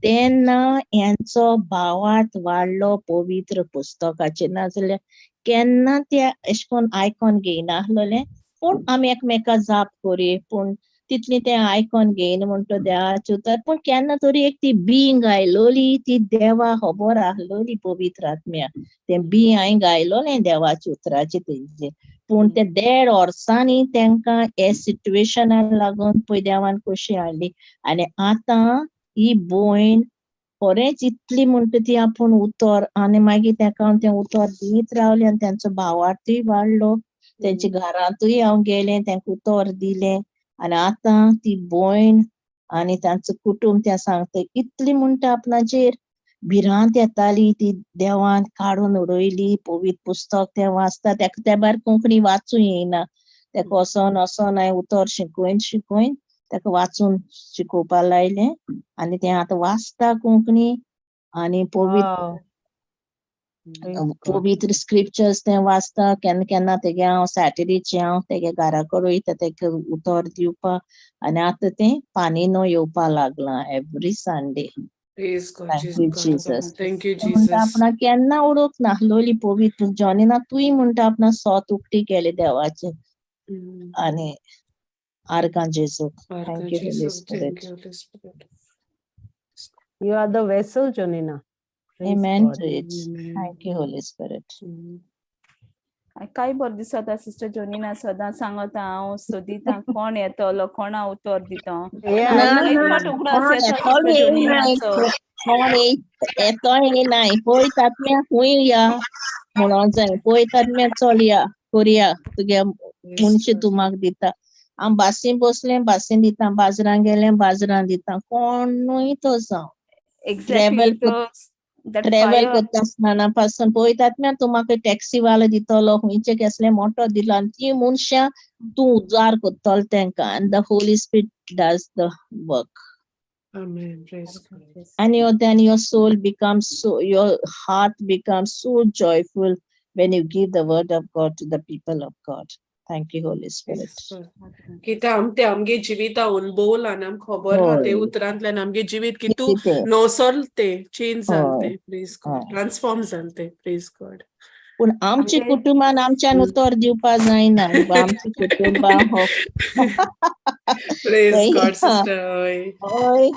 तेन्ना हेंचो भावार्थ वाडलो पवित्र पुस्तकाचेर. नाजाल्यार केन्ना ते अशें करून आयकोन घेयनासलेले, पूण आमी एकमेका जाप करी, पूण तितली तें आयकोन घेयना म्हणटा देवाचें उतर. पूण केन्ना तरी एक ती बीं गायलोली, ती देवा खबर आसलोली पवित्र आत्म्या, तें बीं हांवें गायलोलें देवाच्या उतराचें तेंचें. पूण ते 1.5 वर्सांनी तेंकां हे सिट्युएशनाक लागून पळय देवान कशी हाडली. आनी आतां ही भयण खरेंच इतली म्हणटा ती आपूण उतर, आनी मागीर तेका हांव तें उतर दीत रावलें आनी तेंचो भावार्थूय वाडलो. तेंच्या घरांतूय हांव गेलें, तेंका उतर दिलें. आनी आतां ती भयण आनी तांचो कुटुंब तें सांगता इतली म्हणटा आपणाचेर भिरांत येताली, ती देवान काडून उडयली. पवित्र पुस्तक तें वाचता, तेका त्या भायर कोंकणी वाचूं येयना, तेका वचोन वचोन हांवें उतर शिकयन शिकयन तेका वाचून शिकोवपा लायलें आनी तें आतां वाचता कोंकणी आनी पवित्र पवित्र स्क्रिप्चर्स तें वाचता. केन्ना केन्ना तेगे हांव सॅटर्डेचे हांव तेगे घरा कडेन वयता तेका उतर दिवपा. आनी आतां तें पानिनो येवपा लागलां every Sunday. Thank you Jesus. Thank you म्हणटा जीसस. आपणाक केन्ना ओळख नासलोली पवित्र जॉनीना, तूंय म्हणटा आपणा सोत उक्ती केले देवाचे आनी आर्गां जेजूक. Thank you holy spirit. You are the vessel, Jonina. Praise Amen God. to it. Thank you, Holy Spirit. काय बरें दिसता सिस्टर जोनीना, सदां सांगता हांव सोदिता कोण येतलो, कोणा उतर दिता. कोण येतो येयनाय, पळय तात्म्या खंय या म्हणोन जाय, पळय तात्म्या चल या करुया तुगे मनशां तूं म्हाका दिता. हांव बासीन बसलें बासीन दिता, बाजरां गेलें बाजरां दिता, कोणूय तो जावं. एक्झॅक्टली, ट्रॅवल करता आसतना पासून पळय तात्म्या तूं म्हाका टॅक्सी वालो दितलो, खंयचे कसले मोटो दिलो आनी ती मनशां तूं उजार करतलो तेंकां. आनी the holy spirit does the work. Amen. Praise God. And then your soul becomes so, your heart becomes so joyful when you give the word of God to the people of God. Thank you Holy Spirit. कित्याक आम ते आमगे जिविता अनुभवला आनी आमकां खबर आहा ते हय. उतरांतल्यान आमगे जिवीत कितू कितें नवसरल ते, चेंज जाल हय ते, प्रेज गॉड, हय. ट्रान्सफॉर्म जाल ते, प्रेज गॉड. पूण आमच्या आमगे कुटुंबान आमच्यान उतर दिवपा जायना, आमच्या कुटुंबा हो. प्रेज गॉड सिस्टर. हय. हय.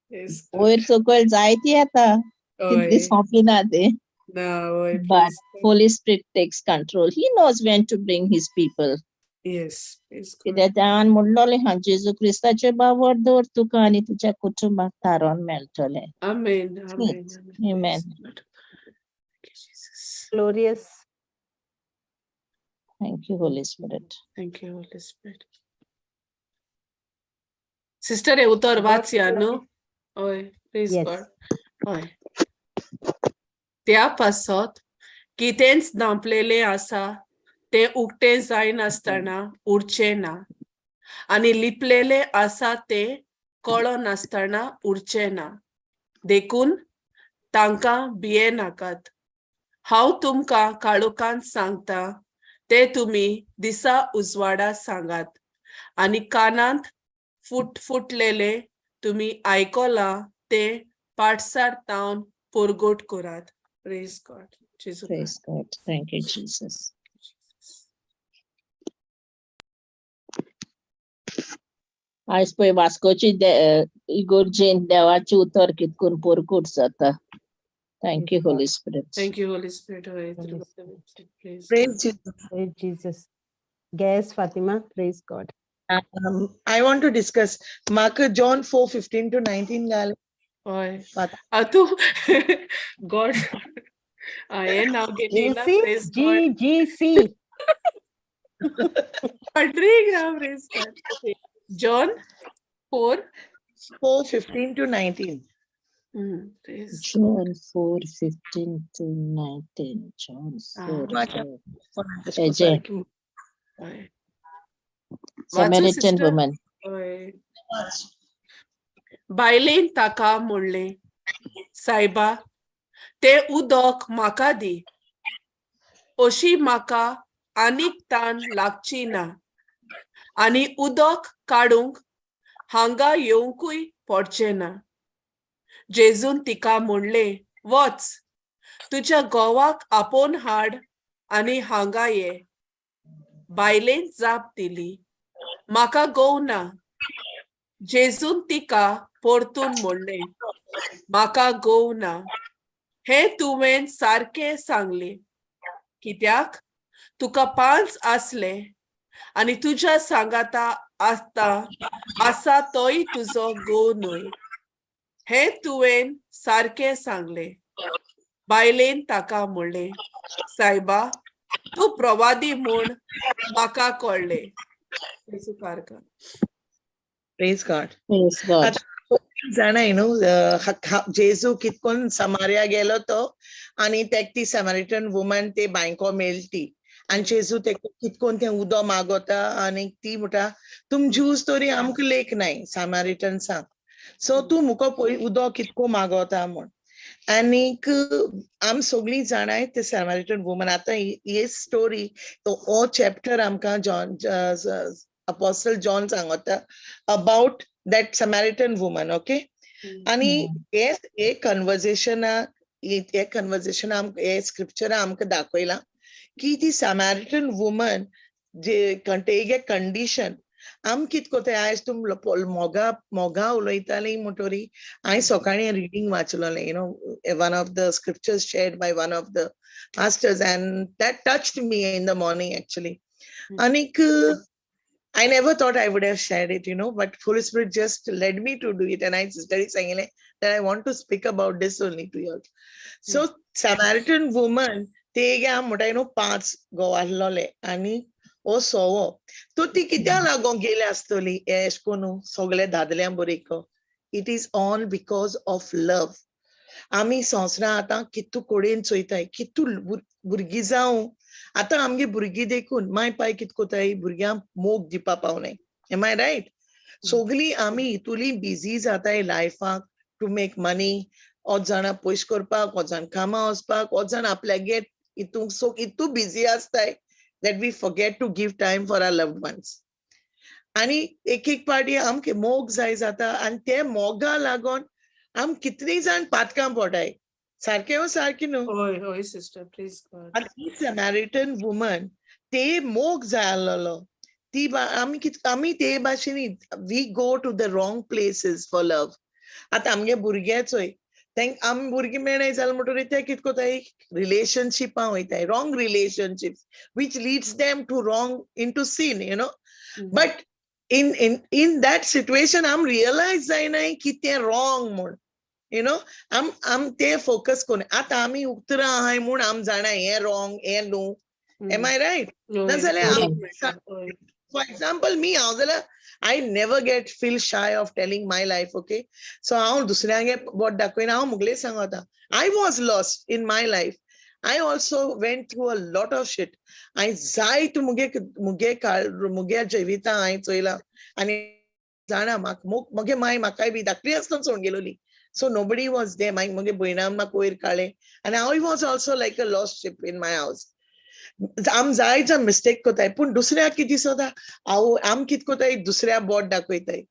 प्रेज गॉड. वयर सकयल जायती येता, तितली हय. सोंपी ना ते. ना, हय. But praise God. Holy Spirit takes control. He knows when to bring his people. Yes, praise God. कित्याक देवान म्हणलोलें हा, जेजू क्रिस्ताचे बावर दवर तुका आनी तुज्या कुटुंबाक तारोन मेळटलें. Amen, amen, amen. Amen. Praise God. Thank you, Jesus. Glorious. Thank you, Holy Spirit. Thank you, Holy Spirit. Sister, हे उतर God वाचया न्हू? हय, प्रेज Yes. God. हय. त्या पासत कितेंच दांपलेलें आसा तें उक्तें जायनासतना उरचें ना आनी लिपलेलें आसा तें कळनासतना उरचें ना. देखून तांकां भिये नाकात. हांव तुमकां काळोखांत सांगता ते तुमी दिसा उजवाडा सांगात आनी कानांत फुट फुटलेले तुमी आयकलां तें पाटसार तावन परगट करात. Praise God. जेजू. Praise God. Thank you, Jesus. आयज पळय वास्कोची इगोर्जेन देवाचें उतर कितकून पोरकूट जाता. Thank you, Holy Spirit. Thank you, Holy Spirit. Holy Praise. Praise Jesus. Praise Jesus. Yes, Fatima. Praise God. I want to discuss Mark John 4:15 to 19 घाल. हय. Fat- तूं गॉड हें नांव घेतली. G praise C God. G G C. Praise God. John 4. 4:15 to 19. Praise. John 4:15 to 19. John 4. Mark- 4. Ajay. हय. Samaritan sister? woman. हय. बायलेन ताका म्हणलें, सायबा, तें उदक म्हाका दी, अशी म्हाका आनीक तान लागची ना आनी उदक काडूंक हांगा येवंकूय पडचें ना. जेजून तिका म्हणलें, वच, तुज्या घोवाक आपोवन हाड आनी हांगा ये. बायलेन जाप दिली, म्हाका घोव ना. जेजून तिका परतून म्हणलें, म्हाका घोव ना हें तुवें सारकें सांगलें, कित्याक तुका पांच आसले आनी तुज्या सांगाता आसता आसा तोय तुजो घोव न्हय. हें तुवें सारकें सांगलें. बायलेन ताका म्हणलें, सायबा, तूं प्रवादी म्हूण म्हाका कळ्ळें. जेजू कारकार. Praise God. Praise God. जाणाय न्हू, जेजू कितकोन समार्या गेलो तो आनी तेक ती समॅरिटन वुमन ते बांयको मेळटी आनी जेजू तेका कितकोन तें उदो मागोता आनी ती म्हणटा, तुम ज्यूज तरी आमकां लेख नाय समॅरिटन्सांक, सो तूं मुको पळय उदो कितको मागोता म्हूण. आनीक आम सगळीं जाणाय ते समॅरिटन वुमन. आतां ही स्टोरी, हो चॅप्टर आमकां जॉन, अपोस्टल जॉन सांगता about that Samaritan woman, okay? आणि हे हे कन्वर्जेशना हे कन्वर्जेशन आमकां हे स्क्रिप्चर आमकां दाखयलां की ती समॅरिटन वुमन जे तेगे कंडिशन आम कित कोताय. आयज तुम मोगा मोगा उलयताली म्हणटरी हांवें सकाळीं reading वाचलोलें, one of the scriptures shared by one of the pastors, and that touched me in the morning, actually. आनीक I never thought I would have shared it, but Holy Spirit just led me to do it. And I just very saying that I want to speak about this only to you all. So Samaritan woman, ते म्हणटा पांच घोव आसलोले आनी हो सवो. तो ती कित्याक लागोन गेल्या आसतली एश कोन्नू सगळे दादल्यां बरेको? It is all because of love. आमी संवसारां आतां कितू कडेन चोयताय, कितू भुरगीं जावं, आतां आमगे भुरगीं देखून माय पाय कित कोताय, भुरग्यांक मोग दिवपा पावनाय. Am I right? सगळीं आमी इतुली बिजी जाताय लायफाक टू मेक मनी, ओत जाणां पयशे करपाक, ओत जाण कामां वचपाक, ओत जाण आपल्यागे हितूंक, सो इतू बिजी आसताय. that we forget to give time for our loved ones. आनी एक एक पार्टी आमके मोग जाय जाता आनी ते मोगा लागून आम कितलीं जाण पातकां पोटाय. सारकें ओ सारकें न्हू? हय हय सिस्टर, प्रेज गॉड. आनी ती समॅरिटन वुमन ते मोग जाय आसलेलो. ती आमी आमी ते भाशेन we go to the wrong places for love. आतां आमगे भुरगे चोय, तेंक आमी भुरगीं मेळनाय जालें म्हणटकीर ते कितें कोताय, रिलेशनशिपां वयताय, wrong relationships which leads them to wrong into sin. But in that situation आम रियलायज जायनाय की तें रॉंग म्हूण, you know आम आम ते फोकस करून आतां आमी उतरां आहाय म्हूण आम जाणा हें रॉंग हें न्हू. Am I right? नाजाल्यार फॉर एग्जाम्पल मी हांव जाल्यार I never get feel shy of telling my life, okay? So हांव दुसऱ्यांगे बोट दाखयना, हांव मुगले सांगता. I was lost in my life. I also went through a lot of shit. हांवें जायत मुगे मुगे काळ मुगे जिवितां हांवें चोयलां आनी जाणा म्हाका मुगे माय म्हाकाय बी धाकटी आसतना सोडून गेलोली. So nobody was there. मागीर मुगे भयणान म्हाका वयर काडलें आनी I was also like a lost sheep in my house. आम जाय जाण मिस्टेक कोताय, पूण दुसऱ्याक कितें दिसता, हांव आम कितें कोताय, दुसऱ्या बोट दाखयताय,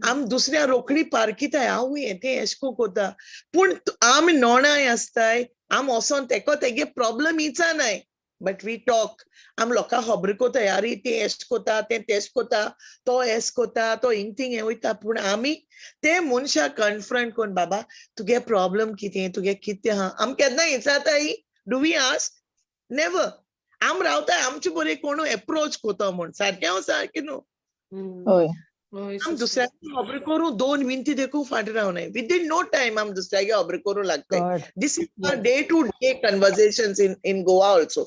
आम दुसऱ्या रोखडी पारखिताय, हांव हें तें एशें कोन्न कोता. पूण आमी नोणाय आसताय, आम वचोन तेको तेगे प्रॉब्लम इचानाय, बट we talk. आम लोकांक खबर कोताय, आरे तें एशें कोता, तें तेशें कोता, तो एशें कोता, तो हिंग थिंग हें वयता. पूण आमी ते मनशाक कन्फ्रंट कोन्न, बाबा तुगे प्रॉब्लम कितें, तुगे कितें आहा, आम केन्ना इचाताय? Do we ask? Never. आम रावताय आमचे बरे कोणू एप्रोच कोता म्हूण. सारकें हांव सारकें न्हू? हय. आम दुसऱ्याक खबर करूं दोन मिनटी देखून फाटीं रावनाय. विदीन नो टायम आम दुसऱ्याक खबर करूं लागताय. This is our day to day conversations in Goa also.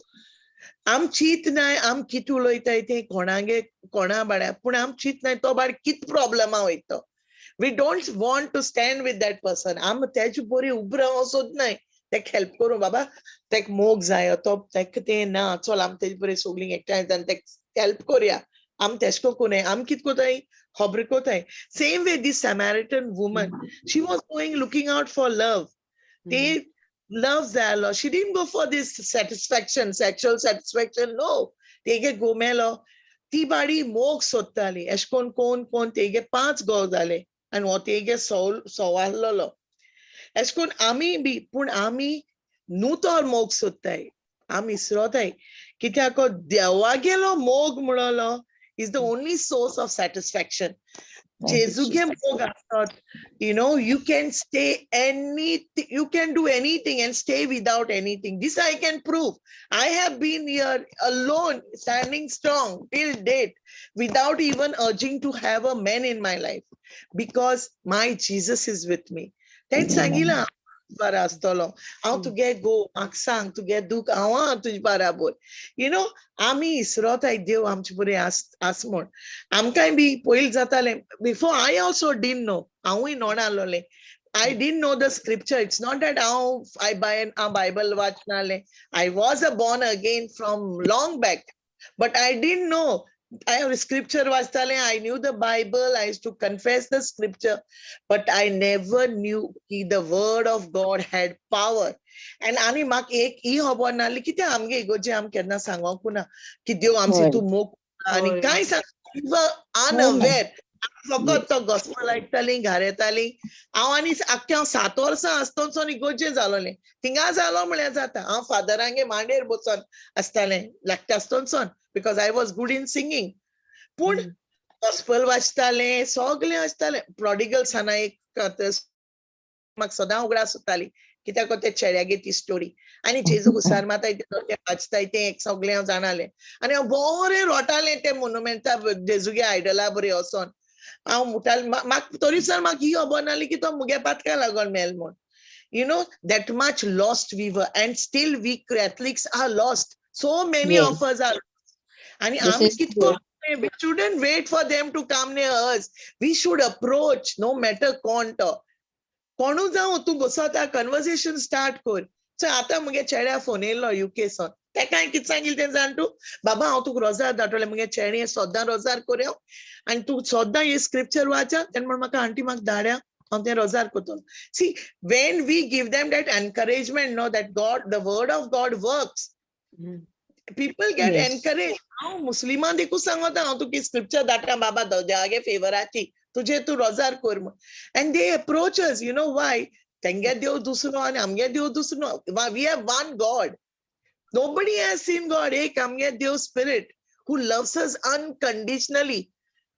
आम चिंत नाय आम कितें उलयताय तें कोणागे कोणा बाड्या, पूण आम चिंत नाय तो बाड कित प्रॉब्लमा वयता. We don't want to stand with that person. आम तेजे बरी उब रावंक सोदनाय, तेका हेल्प करूं, बाबा तेका मोग जाय, तो तेका तें ना, चल आम तेजे बरें सगळीं एकठांय जावन तेका हेल्प करया. आम तेशें करूं कोनाय, आम कितें कोताय, खबर कोताय. Same way this Samaritan woman, she was going looking out for love. ते लव जाय आसलो. She didn't go for this satisfaction, sexual satisfaction, no. तेगे घोव मेलो, ती बाडी मोग सोदताली. एशें कोन्न कोन कोन तेगे 5 घोव जाले आनी हो तेगे सो आसलेलो. एशें कोन्न आमी बी, पूण आमी न्हू तो मोग सोदताय, आमी इसरोताय. कित्याक देवागेलो मोग म्हणलो is the only source of satisfaction. जेजूगे मोग आसत, you know, you can stay anything, you can do anything and stay without anything. This I can prove. I have been here alone, standing strong till date, without even urging to have a man in my life, because my Jesus is with me. तेंच सांगिलां बरो आसतलो, हांव तुगे गो, म्हाका सांग तुगे दूख, हांव आहा तुजे बराबर. You know, आमी इसरोताय देव आमचे बरें आस म्हूण. आमकांय बी पयलीं जातालें, before I also didn't know, हांवूय नोणा आसलोलें. I didn't know the scripture. It's not that हांव I bye हांव Bible वाचनालें. I was a born again from long back, but I didn't know. I scripture वाचतालें, I knew the Bible, I used to confess the scripture, but I never knew की the word of God had power. And आनी म्हाका एक ही खबर नासली की ते आमगे इगोर्जे आम केन्ना सांगोंकू ना की देव आमचे तूं मोग आनी कांय सांग अनअवेर. फकत तो गॉस्पल आयकतालीं, घरा येतालीं. हांव आनी आख्खें हांव 7 वर्सां आसतनसून इगोर्जे जालोलें. थिंगा जालो म्हळ्यार जाता. हांव फादरांगे मांडयेर बसून आसतालें धाकटें आसतनसून, because I was good in singing. पूण गॉस्पल वाचतालें, सगळें वाचतालें. प्रोडिगल सना एक म्हाका सदां उगडास जाताली, कित्याक ते चेड्यागे ती स्टोरी आनी जेजू घुसार माताय ते वाचताय तें एक सगळें हांव जाणालें. आनी हांव बरें रोटालें ते मोनुमेंटा जेजूगे आयडला बरें वचोन. हांव मुटाल म्हाका तरी सर म्हाका ही खबर नासली की तो मुगे पातका लागून मेल म्हूण. You know, that much lost we were, and still we Catholics are lost. So many of us are. आनी आमी कितको, we shouldn't wait for them to come near us. We should approach, no matter कोण तो, कोणू जावं, तूं बसता conversation start कर. सो आतां मुगे चेड्या फोन येयलो युके सोन, तेका कितें सांगिल्लें तें जाण तूं, बाबा हांव तुका रोजार धाडटलें, मुगे चेडे सद्दां रोजार करया आनी तूं सद्दां हे स्क्रिप्चर वाचा. तेन्ना म्हण म्हाका आंटी म्हाका धाड्या, हांव तें रोजार करतलो. See, when we give them that encouragement, no, that God, the word of God works. People get Yes. Encourage. हांव मुस्लिमां देखून सांगता, हांव तुका स्क्रिप्चर धाडटा बाबा, देवागे फेवराची तुजे तूं रोजार कर म्हूण. And they approach us, you know why? तेंगे देव दुसरो आनी आमगे देव दुसरो. We have one God. Nobody has seen God. एक आमगे देव spirit who loves us unconditionally.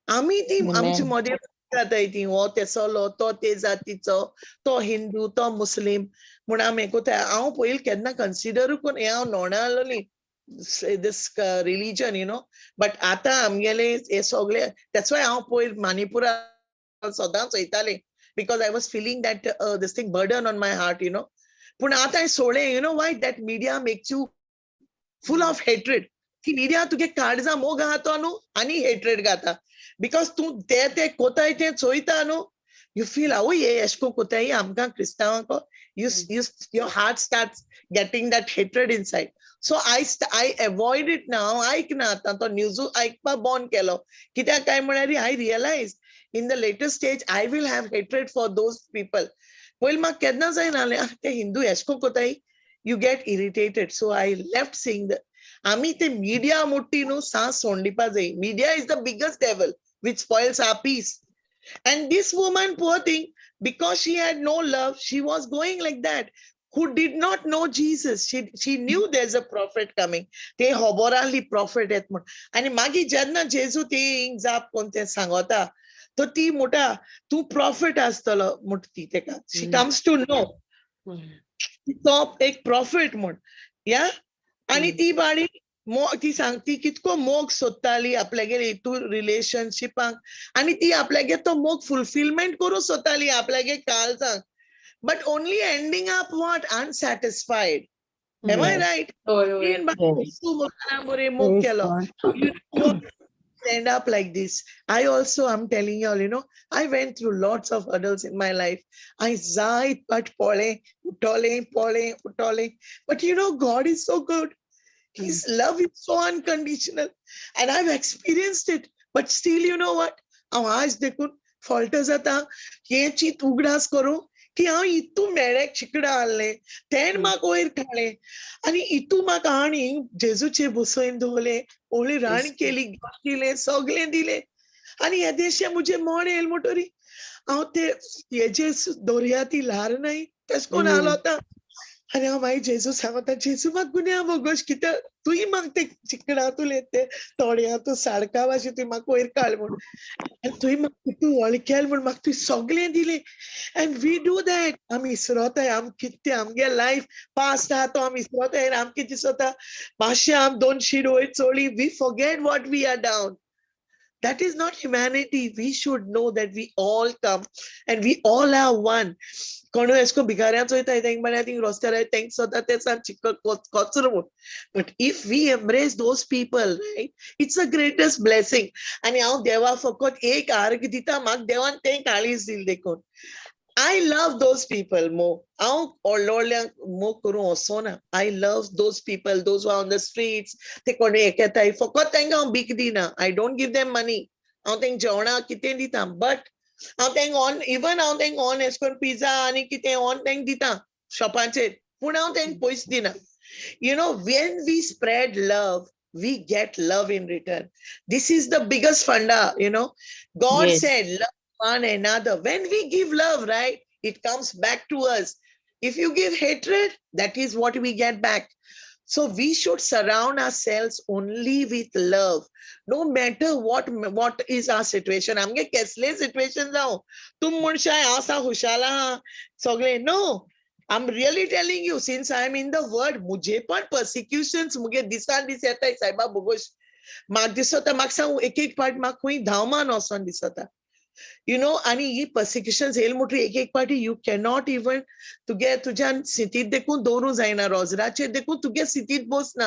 आमी ती आमचे Amen. मदें जाताय ती, हो तेसलो, तो ते जातीचो, तो हिंदू, तो मुस्लीम म्हूण आमी हें. हांव पयलीं केन्ना कन्सिडरूय करून हें हांव नोणा आसलोली this religion, but आतां आमगेले हे सगळे, that's why हांव पयर मानिपुरा सदांच वयतालें, because I was feeling that this thing burden on my heart. पूण आतां हांवें सोडलें. You know why? That media makes you full of hatred. ती मिडिया तुगे काळजा मोग आहा तो न्हू आनी हेट्रेड घाता, because तूं ते ते कोताय ते चोयता न्हू, you feel आवय हे एशें कोन कोताय आमकां क्रिस्तांवांक. You your heart starts getting that hatred inside. So I avoid it now. आयकना आतां तो न्यूजू आयकपा बंद केलो. कित्याक काय म्हळ्यार I realize in the later stage I will have hatred for those people. पयलीं म्हाका केन्ना जायना, ते हिंदू एशें कोन कोताय, you get irritated. So I left seeing the आमी ते मिडिया मोठी न्हू सा सोंडिपा जाय. Media is the biggest devil which spoils our peace. And this woman, poor thing, because she had no love, she was going like that. Who did not know Jesus. She knew there's a prophet coming. ते खबर आहली prophet येत म्हूण. आनी मागीर जेन्ना जेजू ती जाप कोण तें सांगता, तो ती म्हणटा, तूं प्रॉफेट आसतलो म्हणटा ती तेका. She comes to know तो एक प्रॉफेट म्हूण या. आनी ती बाडी ती सांग, ती कितको मोग सोदताली आपल्यागेर हितू रिलेशनशिपाक, आनी ती आपल्यागेर तो मोग फुलफिलमेंट करूंक सोदताली आपल्यागेर काळजाक, but only ending up what? Unsatisfied. Am I right? हय हय. Yes. बरे मोग Praise केलो. God. You know what? End up like this. I also, I'm telling you all, I went through lots of hurdles in my life. I जायत but पळें, उठोलें, पळें, उठोलें. But God is so good. His love is so unconditional. And I've experienced it. But still, you know what? हांव आज देखून fault जाता, हें चीत उगडास करूं की हांव इतू मेळ्याक चिकडा आहलें, तेण म्हाका वयर काडलें आनी इतू म्हाका आनी जेजूचे बसोवन दवरलें, होळी राण केली, दिलें, सगळें दिलें, आनी येदेशें म्हजें मोड येयलें म्हणटरी हांव ते हेजे दर्या ती ल्हार न्हय तेश कोन्न हालो आतां. आनी हांव मागीर जेजू सांगता, जेजू म्हाका गुन्यांव बोगोश, कित्याक तुवें म्हाका ते चिकडां तुलें, ते तोड्यां तूं साडका भाशेन तुवें म्हाका वयर काड म्हूण, आनी तुवें म्हाका तूं वळखेल म्हूण म्हाका तुवें सगळें दिलें. And we do that. आमी इसरोताय, आम कितें आमगे लायफ पास्ट आहा तो आमी इसरोताय, आनी आमकां दिसता मातशें आम दोन शीड वयर चोळी, we forget what we are down. That is not humanity. We should know that we all come and we all are one. कोणूय अशें करून भिकाऱ्यां चोयताय, तेंक म्हळ्यार थिंग रस्त्यार तेंक सोदता ते साम चिकल कचरो म्हूण. But if we embrace those people, right, it's the greatest blessing. आनी हांव देवा फकत एक आर्ग दिता, म्हाका देवान तें काळीज दिलें देखून. I love those people more. हांव व्हडल्या व्हडल्यांक मोग करूं वचोना. I love those people, those who are on the streets. ते कोण एक येताय, फकत तांकां हांव भीक दिना. I don't give them money. हांव तांकां जेवणाक कितें दिता, बट हांव तांकां ऑन, इवन हांव तांकां ऑन एशें करून पिझ्झा आनी कितें ऑन तांकां दिता शॉपाचेर, पूण हांव तांकां पयशे दिना. When we spread love, we get love in return. This is the biggest funda. God said, love one another. When we give love, right, it comes back to us. If you give hatred, that is what we get back. So we should surround ourselves only with love, no matter what is our situation. आमगे केसले situation जावं, तुम मनशां आसा हुशाल आहा सगळे. No, I'm really telling you, since I'm in the world, मुझे पण persecutions मुगे दिसान दीस येताय सायबा बोगोश. म्हाका दिसता, म्हाका सांग, एक एक पाट म्हाका खंय धांवमान वचोन दिसता. आनी ही persecutions येयली म्हणटरी एक एक पाटी you cannot even तुगे तुज्यान सिटीत देखून दवरूं जायना, रोजराचेर देखून तुगे सिटीत बसना.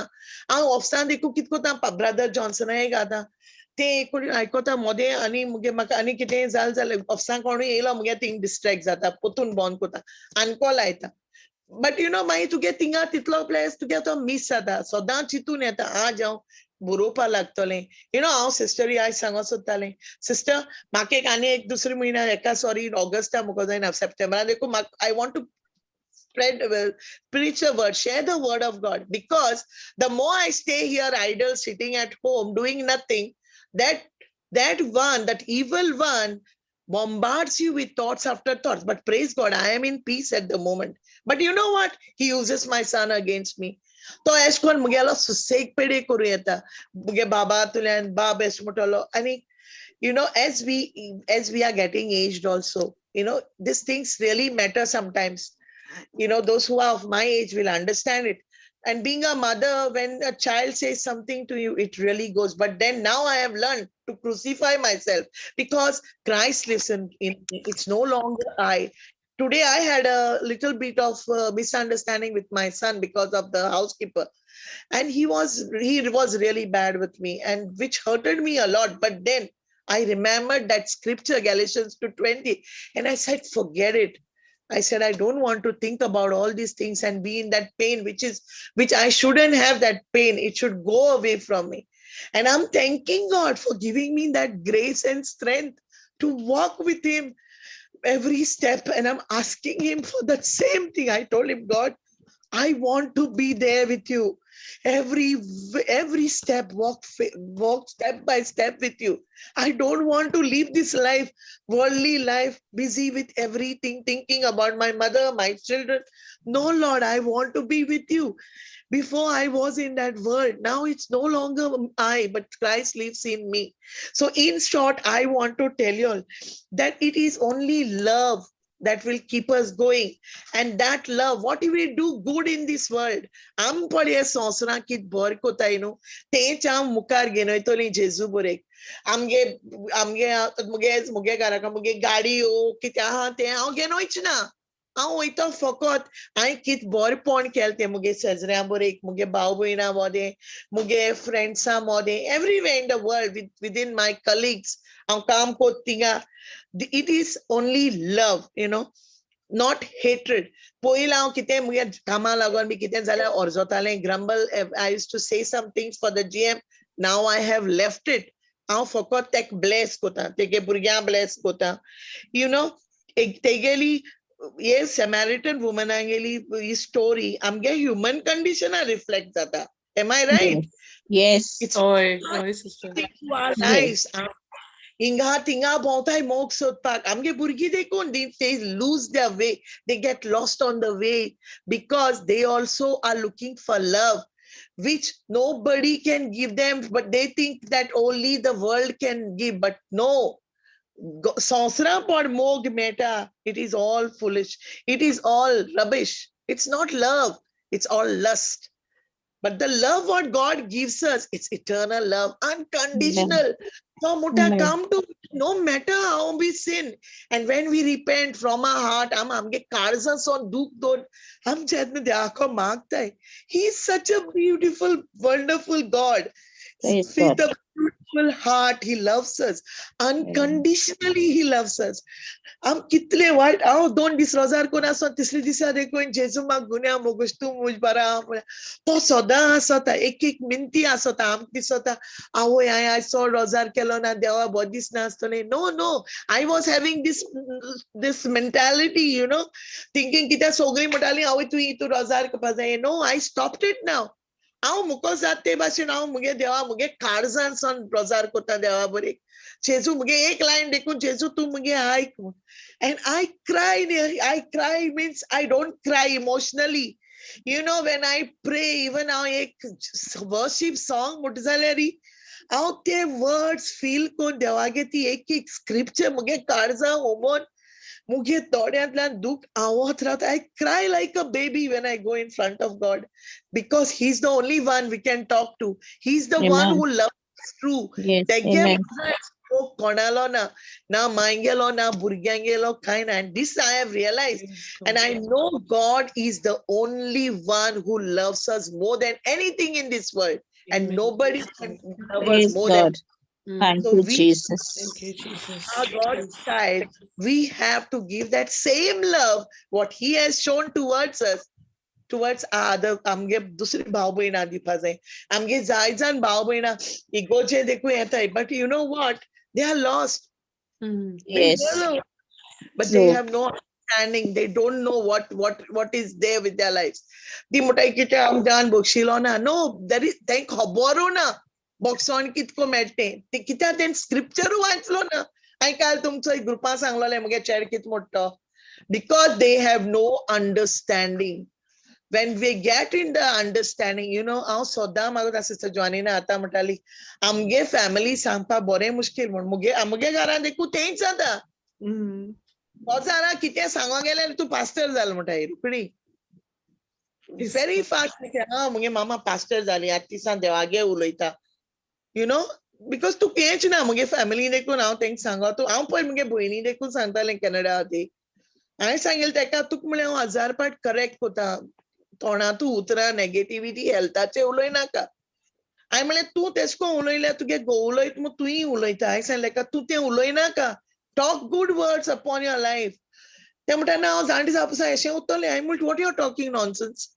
हांव ऑफिसान देखून कितें करता, ब्रदर जॉन्सना एक आतां ते एक कोणी आयकता मोदें, आनी मुगे म्हाका आनी कितें जालें जाल्यार ऑफिसान कोणूय येयलो मुगे थिंग डिस्ट्रेक्ट जाता, परतून बंद करता, आनको लायता. बट मागीर तुगे थिंगा तितलो प्लेस तुगे तो मीस जाता. सदां चिंतून येता आज हांव बरोवपा लागतलें. हांव सिस्टरी आयज सांगो सोदतालें, सिस्टर म्हाका एक आनी एक दुसरे म्हयन्या एका, सॉरी, ऑगस्टा मुको जायना, सप्टेंबरा देखून म्हाका I want to Spread, preach the word, share the word of God. Because the more I stay here idle, sitting at home, doing nothing, that one, that evil one, bombards you with thoughts after thoughts. But praise God, I am in peace at the moment. But you know what? He uses my son against me. तो एश कोन मुगेलो सुसेग पेडे करूं येता मुगे बाबा तुल्यान बाब एश म्हणटलो. आनी you know, as we are getting aged also, you know, these things really matter sometimes. You know, those who are of my age will understand it. And being a mother, when a child says something to you, it really goes. But then now I have learned to crucify myself, because Christ lives in me. It's no longer I. Today I had a little bit of misunderstanding with my son because of the housekeeper. And he was really bad with me, and which hurted me a lot. But then I remembered that scripture, Galatians 2:20, and I said, forget it. I said, I don't want to think about all these things and be in that pain, which I shouldn't have that pain. It should go away from me. And I'm thanking God for giving me that grace and strength to walk with him every step. And I'm asking him for that same thing. I told him, God, I want to be there with you. Every step, walk step by step with you. I don't want to live this life, worldly life, busy with everything, thinking about my mother, my children. No, Lord, I want to be with you. Before I was in that world. Now it's no longer I, but Christ lives in me. So in short, I want to tell you all that it is only love that will keep us going. And that love, what if we do good in this world? आम पळय संवसारांत कित बरें कोताय न्हू, तेंच हांव मुखार घेवन वयतली जेजू बरेक. आमगे आमगे मुगे मुगे घराक मुगे गाडी कितें आहा तें हांव घेवन वयच ना. हांव वयता फकत हांवें कित बरेंपण केलें तें मुगे शेजऱ्यां बरेक, मुगे भाव भयणां मोदें, मुगे फ्रेंड्सां मोदें, everywhere in the world, within my colleagues, हांव काम कोत थिंगा. It is only love, you know, not hatred. पयलीं हांव कितें मुगे कामा लागून बी कितें जाल्यार अर्जतालें, grumble. I used to say some things for the GM. Now I have left it. हांव फकत तेक ब्लेस कोता, तेगे भुरग्यांक ब्लेस कोता, you know. तेगेली हे सेमॅरिटन वुमनागेली ही स्टोरी आमगे ह्युमन कंडिशना रिफ्लेक्ट जाता. Am I right? Yes. It's हय हय सिस्टर. नायस. हिंगा थिंगा भोंवताय मोग सोदपाक. आमगे भुरगीं देखून they lose their way, they get lost on the way, because they also are looking for love, which nobody can give them, but they think that only the world can give. But no, संवसारां मोग मेळटा. It is all foolish. It is all rubbish. It's not love. It's all lust. But the love what God gives us, it's eternal love, unconditional. So muta come to, no matter how we sin, and when we repent from our heart, am amge karza son dukh don, hum chetne deako maagta hai. He is such a beautiful, wonderful God. Praise With God. a beautiful heart, he loves us. Unconditionally, he loves us. आम कितले वायट, हांव 2 दीस रोजार कोण आसो, तिसरे दिसा देखून जेजू म्हाका गुन्यांव मोगूश तूं म्हज बरा. तो सदां आसता, एक एक मिनती आसता. आमकां दिसता आवय हांवें आयज चड रोजार केलो ना, देवा बरो दिसना आसतलें. No no, I was having this mentality, you know, thinking कित्याक सगळीं म्हणटालीं आवय तूं रोजार करपा जाय. No, I stopped it now. हांव मुको जात ते भाशेन हांव मुगे देवा मुगे काळजान सान रोजार कोता देवा बरेक. जेजू मुगे एक लायन देखून जेजू तूं मुगे आयक म्हूण. And I cry, I cry means I don't cry emotionally. You know, when I pray, even हांव एक वर्शीप सॉंग म्हणटा जाल्यार हांव ते वर्ड्स फील करून देवागे ती एक एक स्क्रिप्चर मुगे काळजां उमोन मुगे दोळ्यांतल्यान दूख आवत रावता. I cry like a baby when I go in front of God, because he is the only one we can talk to. He is the one who loves true. तेगे कोणालो ना, ना मांयगेलो ना भुरग्यांगेलो कांय ना. And this I have realized, and I know God is the only one who loves us more than anything in this world, and nobody can love us more than. Thank So you, we, Jesus. Thank you, Jesus. Our God's child, we have to give that same love what he has shown towards us, towards our other. आमगे दुसरी भाव भयणां दिवपा जाय. आमगे जाय जाण भाव भयणां इगोचे देखून येताय, but you know what, they are lost. Yes. But they have no Understanding. They don't know what is there with their lives. ती म्हणटाय कितें हांव देवान बक्षिलो ना. नो, there is तेंक खबरू ना बक्षण कितको मेळटें ते, कित्याक तें स्क्रिप्चरू वाचलो ना. हांवें काल तुमचो एक ग्रुपा सांगलोलें मुगे चेड कित म्हणटा, because they have no understanding. When we get in the understanding, you know, हांव सदां मागता सिस्टर जॉनीना आतां म्हणटाली आमगे फॅमिली सांगपाक बरें मुश्कील म्हूण. मुगे आमगे घरान देखून तेंच जाता. जाणा कितें सांगो गेल्यार तूं पास्टर जाल म्हणटा रोखडी व्हेरी फास्ट. हा मुगे मामा पास्टर जाली आतां दिसान देवागे उलयता, you know, because तूं हेंच ना. मुगे फॅमिली देखून हांव तेंका सांगो तूं, हांव पळय मुगे भयणी देखून सांगतालें कॅनडा ती. हांवें सांगिल्लें तेका, तुका म्हणलें हांव हजार पाट करेक्ट कोता, तोंडांतू उतरां नेगेटिविटी हेल्थाचें उलय नाका. हांवें म्हणलें तूं तेश कोन उलयल्यार तुगे घोव उलयत म्हूण तुंय उलयता. हांवें सांगलें तेका तूं तें उलयनाका, talk good words upon your life. ते म्हणटा ना हांव जाणटे जावपा आसा अशें उतरलें. हांवें म्हणलें what you are talking nonsense.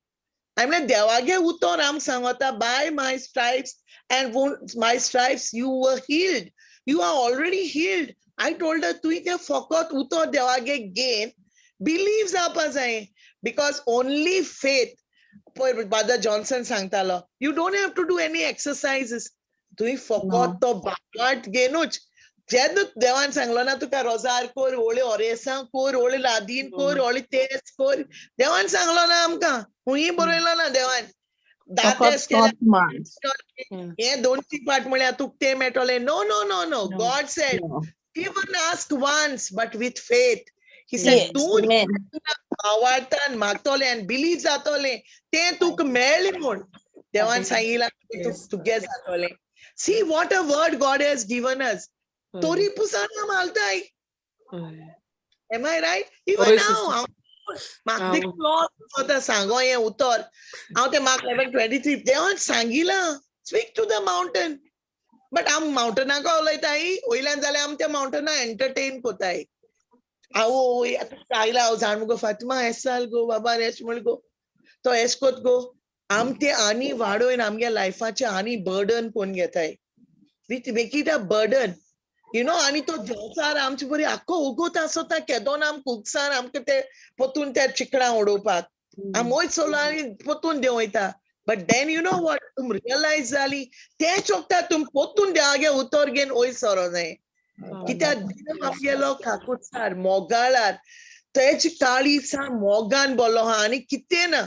हांवें म्हणलें देवागे उतर आमकां सांगता, by my stripes and my stripes you were healed, you are already healed. I told her तुवें तें फकत उतर देवागे घेन बिलीव जावपा जाय, because only faith. पयर फादर जॉन्सन सांगतालो, you don't have to do any exercises, तुवें फकत तो भावार्थ घेनूच. जेन्ना देवान सांगलो ना तुका रोजार कोर, होळी ओरेसां कोर, होळी लादीन कोर, होळी तेस कोर, देवान सांगलो ना आमकां, हुंय बरयलो ना देवान. दातेस केल्या हे दोन तीन पाट म्हळ्यार तुका तें मेळटलें. No no no no, God said even ask once but with faith. He said तूं भावार्थान मागतलें आनी बिलीव जातलें तें तुका मेळ्ळें म्हूण देवान सांगिलां तुगे जातलें. See what a word God has given us. तोरी Pusan मालताय. Am I right? Even now, म्हाका देखून सांगो हें उतर. हांव तें मार्क 11:23 देवान सांगिलां, speak to the mountain. But आम मावंटनाक उलयताय, वयल्यान जाल्यार आम त्या मावंटना एंटरटेन कोताय. आवो आयला हांव जाण मुगो फातिमा एस जाल गो बाबा, एश म्हण गो तो एश कोत गो. आम ते आनी वाडोवन आमगे लायफाचें आनी बर्डन कोन घेताय. We make it a burden, you know. आनी तो देंवचार आमचे बरी आख्खो उगोत आसता केदोन आमकां उगसार आमकां ते पोतून त्या चिकडां उडोवपाक आम वयत चलो आनी पोतून देंवयता. But then you know what, तुम रियलायज जाली तें चोकता तुम पोतून देवागे उतर घेवन वयर सरो जाय. कित्याक देव आमगेलो काकुत्सार मोगाळार तेच काळीचा मोगान बोलो हा. आनी कितें ना,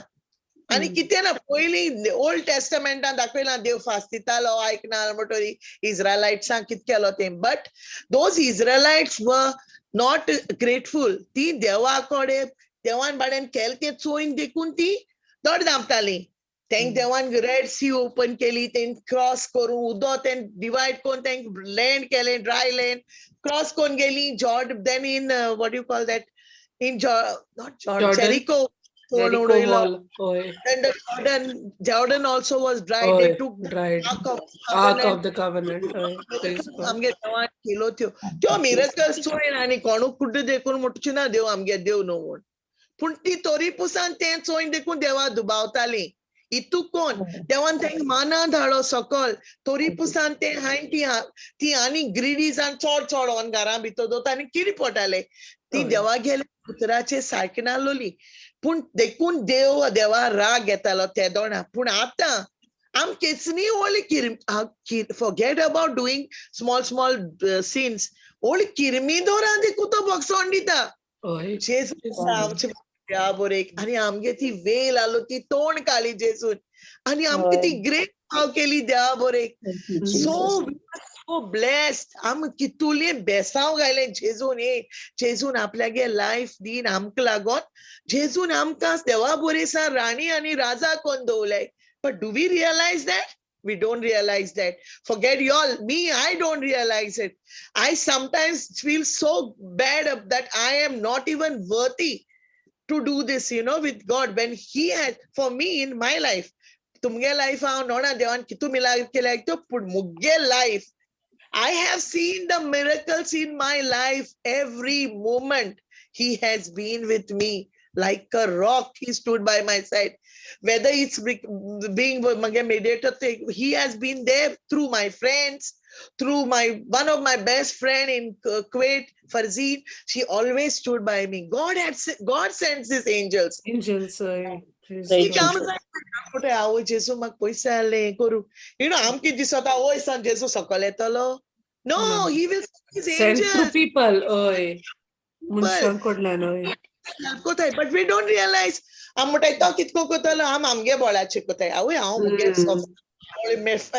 आनी कितें ना. पयलीं ओल्ड टेस्टमेंटान दाखयलां देव फास्तितालो आयकना म्हणटरी इस्रायलायट्सांक कितें केलो तें. But those Israelites were not grateful. ती देवा कडेन देवान बाड्यान केलें तें चोयन देखून ती दड दामताली. तेंक देवान रेड सी ओपन केली, तें क्रॉस करून उदक तें डिवायड करून तेंक लँड केलें, ड्राय लँड क्रॉस करून गेली. Jordan then in what you call that in not Jordan, Jericho. Then the Jordan also was dry. They took the Ark of the Covenant. आमगे देवान केलो त्यो त्यो मिरकल्स चोयन आनी कोणूक कुड्ड देखून म्हणचे ना देव आमगे देव न्हू म्हूण. पूण ती तोरी पुसान तें चोयन देखून देवा दुबावताली. इतू कोण देवान तेंक माना धाडो सकल तोरी पुसान तें हांयन ती ती आनी ग्रिडी जावन चोड चोड ऑन घरां भितर दवरता आनी किरी पोटाले. ती देवा गेले उतराचे सारकी नालोली. पूण देखून देव देवा राग येतालो ते दोणा. पूण आतां आम केसनी व्हडली forget about doing small small sins, व्हडली किर्मीदोरां देखून तो बक्षण दिता. जेजू आमचे देवा बरेक आनी आमगे ती वेल आलो ती तोंड काडली जेजून आनी आमकां ती ग्रेट पाव केली देवा बरेक. So so blessed. आम कितुले बेसांव घायलें जेजून. हे जेजून आपल्यागे लायफ दीन आमकां लागोन जेजून आमकां देवा बरेसा राणी आनी राजा कोन दवरले. But do we realise that? We don't realize that. Forget y'all, me, I don't realize it. I sometimes feel so bad that I am not even worthy to do this, you know, with God. When He has, for me in my life, tumge life, हांव नोणा देवान कितू मिलाग केल्या तो, पूण मुगे life, I have seen the miracles in my life every moment. He has been with me. Like a rock, he stood by my side. Whether it's being mage mediator, he has been there through my friends, through my one of my best friend in Kuwait, Farzeen. She always stood by me. God sends his angels. Angels, praise He God. comes and आवय जेजू म्हाका पयशे आले करूं. You know, आमकां दिसता आवय सान जेजू सकयल येतलो. No, No. he will send his Send through angels. people, oy. मनशां कडल्यान, oy. Help कोताय, but we don't realize. आम म्हणटाय तो कितको कोतलो, आम आमगे बोळाचे कोताय. आवय हांव मुगे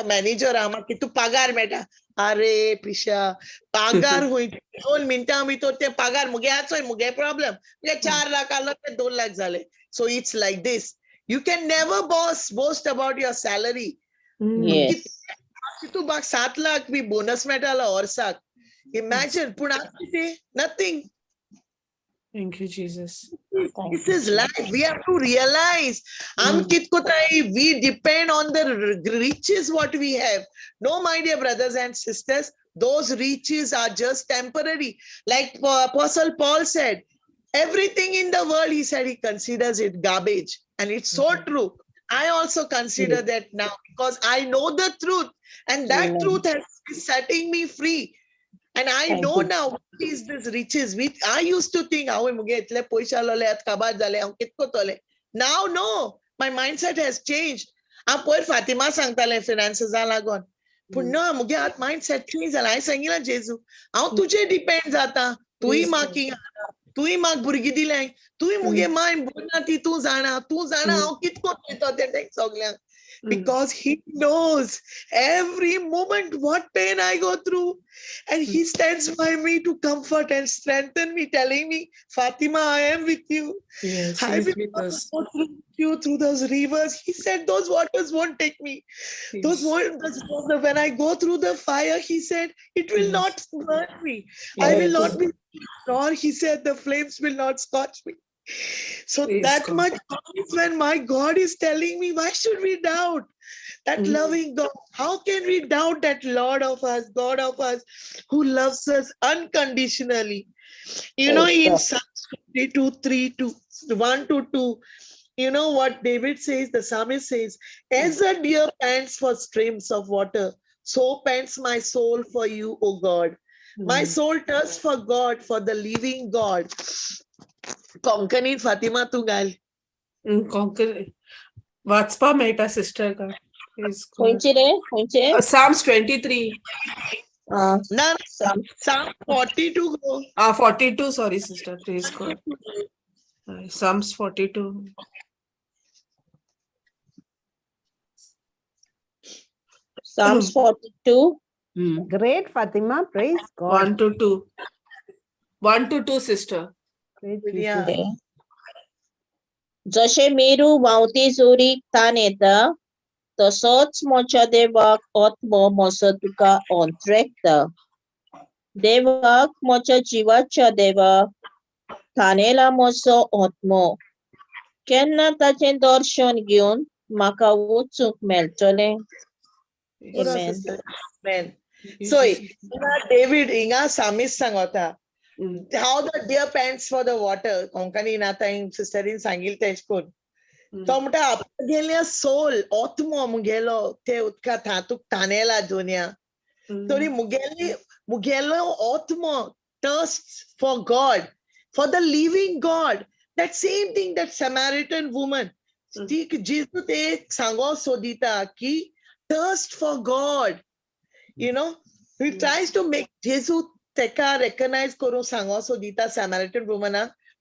मॅनेजर आहा, म्हाका कितू पगार मेळटा. अरे पिशा, पगार हुंय 2 मिनटां भितर ते पगार मुगे आसोय मुगे प्रॉब्लम. मुगे 4 लाख आसलो ते 2 लाख जाले. So it's like this. You can never boast about your salary. Yes. तूं म्हाका 7 लाख बी बोनस मेळटालो वर्साक. Imagine, पूण आतां कितें? Nothing. Thank you, Jesus. Thank This is life. We have to realize. Am kitkotai, we depend on the riches what we have. No, my dear brothers and sisters, those riches are just temporary. Like Apostle Paul said, everything in the world, he said, he considers it garbage. And it's so true. I also consider that now because I know the truth. And that Amen. truth is setting me free. And I Thank know you. now what is this riches. I used to think, "Awe muge itle paisa lole at kabar jale, हांव कितको तोले." Now, no, my mindset has changed. हांव पयर फातिमा सांगतालें फिनान्सीसा लागून. पूण ना, मुगे आतां मायंडसेट चेंज जाला. हांवें सांगिलां जेजू, हांव तुजेर डिपेंड जाता. तूंय म्हाका तूंय म्हाका भुरगीं दिल्याय, तूंय मुगे माय ना ती तूं जाणा, तूं जाणा हांव कितको दिता तें सगल्यांक. Because he knows every moment what pain I go through. And he stands by me to comfort and strengthen me, telling me, Fatima, I am with you. Yes, I he is will with us. go through you through those rivers. He said, those waters won't take me. Those waters, when I go through the fire, he said, it will not burn me. I will not be, nor he said, the flames will not scorch me. So Praise that God. much is when my God is telling me, why should we doubt that loving God? How can we doubt that Lord of us, God of us, who loves us unconditionally? You know, in Psalms 52, 3 to 1 to 2, you know what David says, the psalmist says, as a deer pants for streams of water, so pants my soul for you, O God. My soul thirsts for God, for the living God. Konkani Fatima तू घाल. Konkani वाचपा मेळटा sister का. खंयचे रे खंयचे? Psalms 23. ना, Psalm 42 go. 42, sorry sister, praise God. Psalms 42. Psalms 42. Great, Fatima, praise God. 1 to 2. 1 to 2, sister. Yeah. जशे मेरू व्हांवती जोरीक तान येता तसोच म्हज्या देवाक आत्मो म्हजो तुका अंत्रेकता. देवाक म्हज्या जिवाच्या देवा तानेला म्हजो आत्मो, केन्ना ताचें दर्शन घेवन म्हाका वचूंक मेळटलें. Amen. So David हिंगा सामीस सांगता, how the deer pants for the water. Konkani नाताय सिस्टरीन सांगिल तेश कोण तो म्हणटा आपगेल्या सोल आत्मो मुगेलो ते उदका तातूक तानेला दुनिया. तरी मुगेली मुगेलो आत्मो thirsts for God, for the living God. That same thing that Samaritan woman, ती जेजू ते सांगो सोदिता की thirst for God. You know, he tries to make जेजू तेका recognize करून सांगो सोदिता Samaritan woman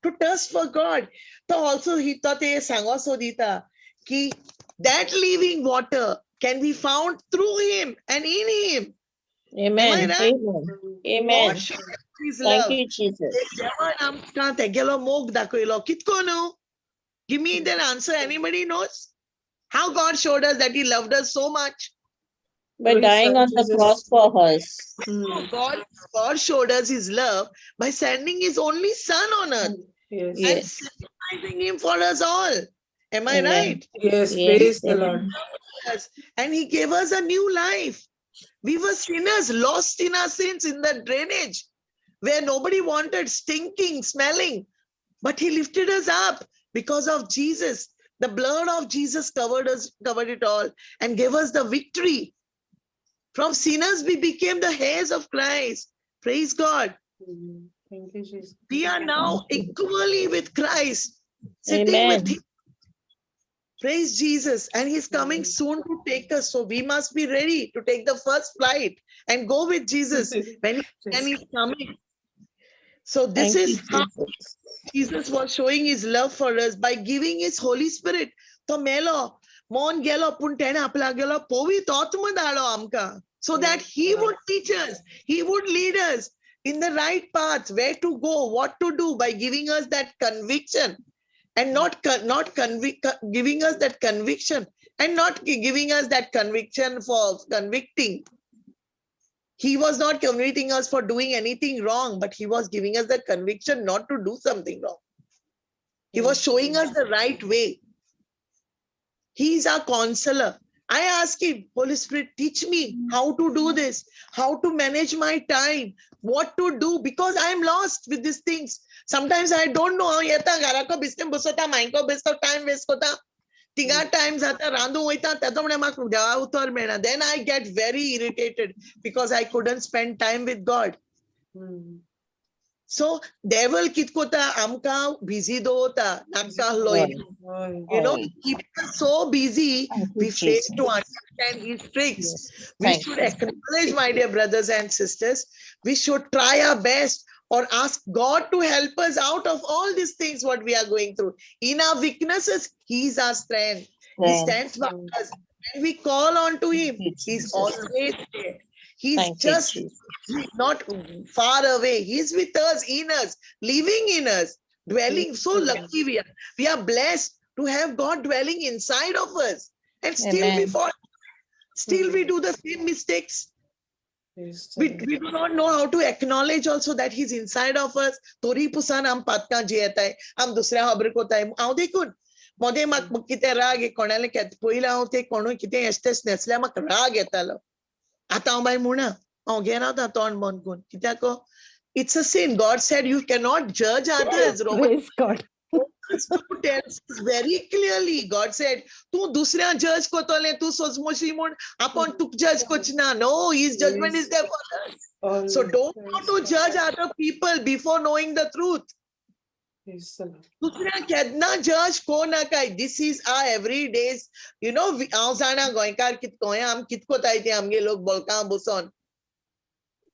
to thirst for God. तो also he तो ते सांगो सोदिता की that living water can be found through him and in him. Amen. Am I right? Amen. Amen. Thank you, Jesus. देवान आमकां तेगेलो मोग दाखयलो कितको न्हू? Give me that answer. Anybody knows? How God showed us that he loved us so much? By dying on the cross for us. God showed us his love by sending his only son on earth. Yes. And sacrificing him for us all. Am I right? Yes, praise the Lord. Yes. And he gave us a new life. We were sinners, lost in our sins in the drainage, where nobody wanted, stinking, smelling. But he lifted us up because of Jesus. The blood of Jesus covered us, covered it all, and gave us the victory. From sinners, we became the heirs of Christ. Praise God. Thank you, Jesus. We are now equally with Christ, sitting Amen. With him. Praise Jesus. And he's coming soon to take us. So we must be ready to take the first flight and go with Jesus when he's coming. So this Thank you, is how Jesus. Jesus was showing his love for us by giving his Holy Spirit. तो मेलो, मोन गेलो, पूण तेणें आपल्याक गेलो पवित्र आत्मा धाडलो आमकां, so that he would teach us, he would lead us in the right path, where to go, what to do, by giving us that conviction and not giving us that conviction and not giving us that conviction for convicting. He was not convicting us for doing anything wrong, but he was giving us the conviction not to do something wrong. He was showing us the right way. He is our counselor. I ask him, Holy Spirit, teach me how to do this, how to manage my time, what to do, because I am lost with these things. Sometimes I don't know. हांव येता घराको बिस्तें बसता, मायको बेसतो, time waste करता, तिगा time जाता, रांदूंक वयता, तेजो म्हळ्यार म्हाका देवा उतर मेळना. Then I get very irritated because I couldn't spend time with God. So devil कित कोता आमकां busy दवरता, नाका आहलो. Keep us so busy, Thank you, we fail Jesus. To understand his tricks. Yes. We Thank should you. Acknowledge, my dear brothers and sisters, we should try our best or ask God to help us out of all these things what we are going through. In our weaknesses, he is our strength. He Strength. Stands by us. When we call on to him, Thank you, he's Jesus. Always there. He's Thank you, just Jesus. He's not far away. He's with us, in us, living in us, dwelling. So lucky we are. We are blessed to have God dwelling inside of us. And still we Amen. fall. Still we do the same mistakes. We do not know how to acknowledge also that he's inside of us. तोरी Pusan आम पातकां जियेताय, आम दुसऱ्या खबर कोताय. हांव देखून मोदें म्हाका कितें राग कोणाले पयलीं हांव ते कोणूय कितें एश्टेच न्हेसल्यार म्हाका राग येतालो. आतां हांव बाय म्हणा हांव घेना आतां तोंड बंद करून, कित्याक it's a sin. God said you cannot जज others. Praise God. Tells us very clearly, God said, तूं दुसऱ्या जज कोतोलें, तूं सोजमोशी म्हूण आपूण तुका जज कोचना. No, his judgment is there for us. So don't go to judge other people before knowing the truth. दुसऱ्या केन्ना जज को नाकाय. This is our every days. हांव जाणा गोंयकार कित गोंया आम कित कोताय ते आमगे लोक बोलकां बसोन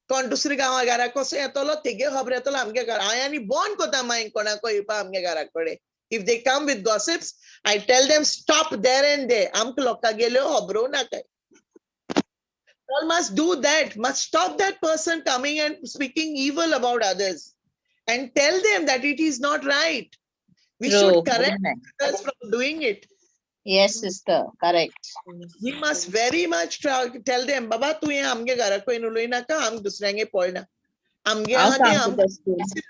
कोण दुसऱ्या गांवा घरा कसो येतलो, तेगे खबर येतलो आमगे घर. हांवें आनी बंद कोता मागीर कोणाको येवपा आमगे घरा कडेन. If they come with gossips, I tell them, stop there and there. आमकां लोकांगेल्यो खबरो नाकाय. All must do that, must stop that person coming and speaking evil about others and tell them that it is not right. We True. Should correct Amen. Others from doing it. Yes, sister. Correct. We must very much try, tell them, Baba, तूं हें आमगे घरा कडेन उलय नाका, आम दुसऱ्यांगे पळना. आमगे हांव आहा तें सांगता आम तशें.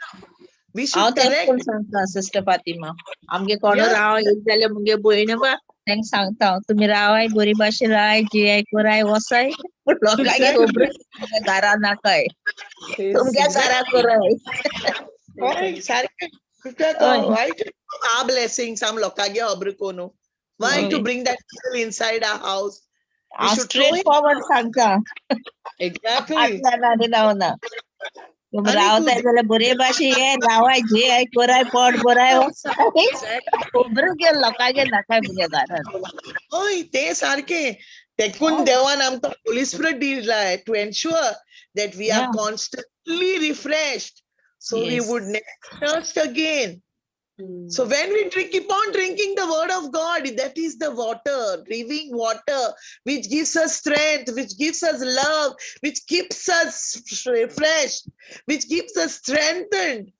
We हांव should तेंच correct. कोण सांगता सिस्टर फातिमा, आमगे कोण राव एक जाल्यार मुगे भयण बा तांकां सांगता हांव, तुमी रावाय बरी भाशेन राय, जियाय कराय वसाय, पूण लोकांगे खबरो घरा नाकाय, तुमच्या घरा कराय. हय, सारकें. कित्याक हय. Why to our blessings आम लोकांगे खबर कोनू? Why to हय. Bring that evil inside our house? We हांव should throw straight it. Forward सांगता. Exactly. आतां आनी रावना. तुमी आनी रावताय तूं जाल्यार बरे भाशेन ये रावाय, जेयाय कराय, पोट भराय वसाय, खबरो घेवन लोकांगे नाकाय मुगे घरान. हय, तें सारकें. तेकून देवान आमकां होली स्पिरिट दिलाय to ensure that we are constantly refreshed, so we would never thirst again. So when we drink, keep on drinking the word of God, that is the water, living water, which gives us strength, which gives us love, which keeps us refreshed, which keeps us strengthened.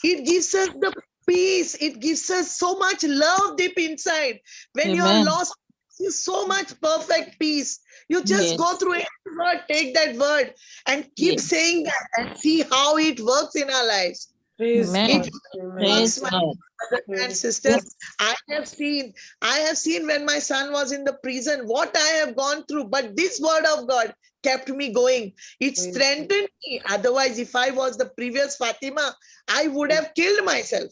It gives us the peace. It gives us so much love deep inside. When you're Amen. Lost, you so much perfect peace. You just go through every word, take that word and keep saying that and see how it works in our lives. Praise Amen. It God. Praise works, my God. brothers and sisters. I have seen when my son was in the prison, what I have gone through, but this word of God kept me going. It Praise God. Strengthened me. Otherwise, if I was the previous Fatima, I would have killed myself.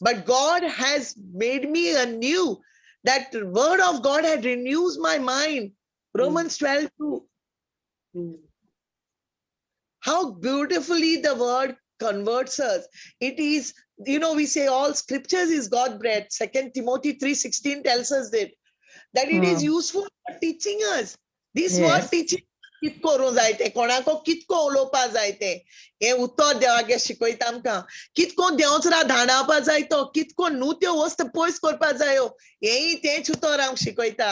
But God has made me anew. That word of God had renews my mind. Romans 12:2. How beautifully the word converts us. It is, you know, we say all scriptures is God breathed. 2 Timothy 3:16 tells us that it is useful for teaching us. This word teaching कित करूं जाय तें, कोणाको कितको उलोवपा जाय तें, हें उतर देवागे शिकयता आमकां. कितको देंवचरा धाडावपा जाय तो, कितको न्हू त्यो वस्त पयस करपा जायो, हेंय तेंच उतर आमकां शिकयता.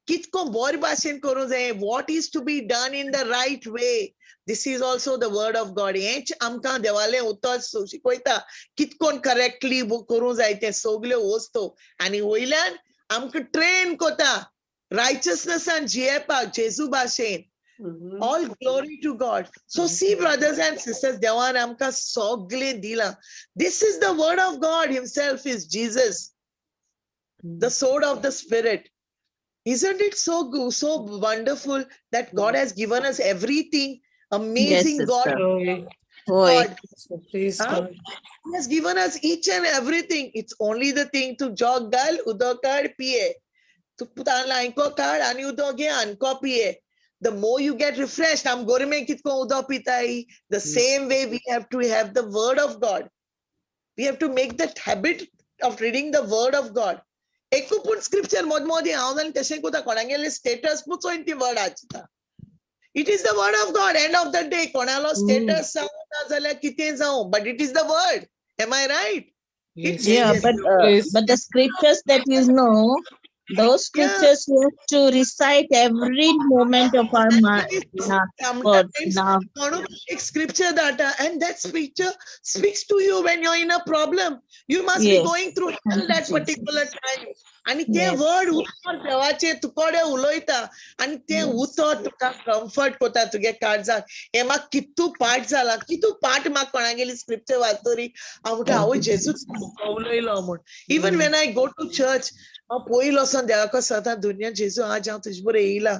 कितको बरे भाशेन करूं जाय, what is to be done in the right way, this is also the word of God. हेंच आमकां देवालें उतर शिकयता, कितकोन करेक्टली करूं जाय तें सगल्यो वस्तू. आनी वयल्यान आमकां ट्रेन कोता रायचसनेसान जियेवपाक जेजू भाशेन. All glory to God. So see, brothers and sisters, देवान आमकां सगळें दिलां. This is the word of God himself is Jesus, the sword of the spirit. Isn't it so so wonderful that God has given us everything? Amazing. Yes, God. sister. God. Praise Huh? God. He has given us each and everything. It's only the thing to jog gal, उदक काड पिये. तूं लायको काड आनी उदक घे आनको पिये. The more you get refreshed, आम गोरमे कितको उदक पिताय. The same way we have to have the word of God. We have to make that habit of reading the word of God. एकू पूण स्क्रिप्चर मद मदीं हांव जाल्यार तशें कोता, कोणागेले स्टेटस पुचोवन ती वर्ड वाचता. It is the word of God. End of the day, कोणालो स्टेटस जावं ना जाल्यार कितें जावं, but it is the word. Am I right? Yes. Yeah, changes. Praise but the scriptures that you know, those scriptures we have to recite every moment of our mind. God, Sometimes now. कोणू एक scripture data, and that scripture speaks to you when you're in a problem. You must be going through hell Thank you, that Jesus. particular time. आनी ते word उतर देवाचे तुकोडे उलयता आनी ते उतर तुका कम्फर्ट कोता तुगे काळजाक. हें म्हाका कितू पाठ जाला, कितू पाठ म्हाका कोणागेली स्क्रिप्चर वाचतरी हांव म्हणटा, आवय जेजूच उलयलो म्हूण. Even when I go to church, हांव पयलो वचोन देवाक सदां दुनिया जेजू आज हांव तुजे बरोबर येयला,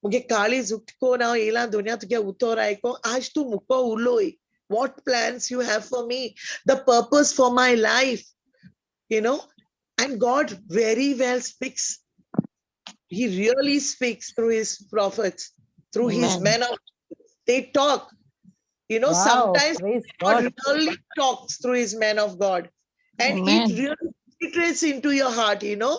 मुगे काळीज उटकोन हांव येयला दुनिया तुगे उतर आयको, आज तूं मुको उलोय. What plans you have for me, the purpose for my life, you know. And God very well speaks. He really speaks through his prophets, through his Amen. Men of, they talk. You know, Wow, sometimes praise God God. really talks through his men of God. And Amen. it really penetrates into your heart, you know.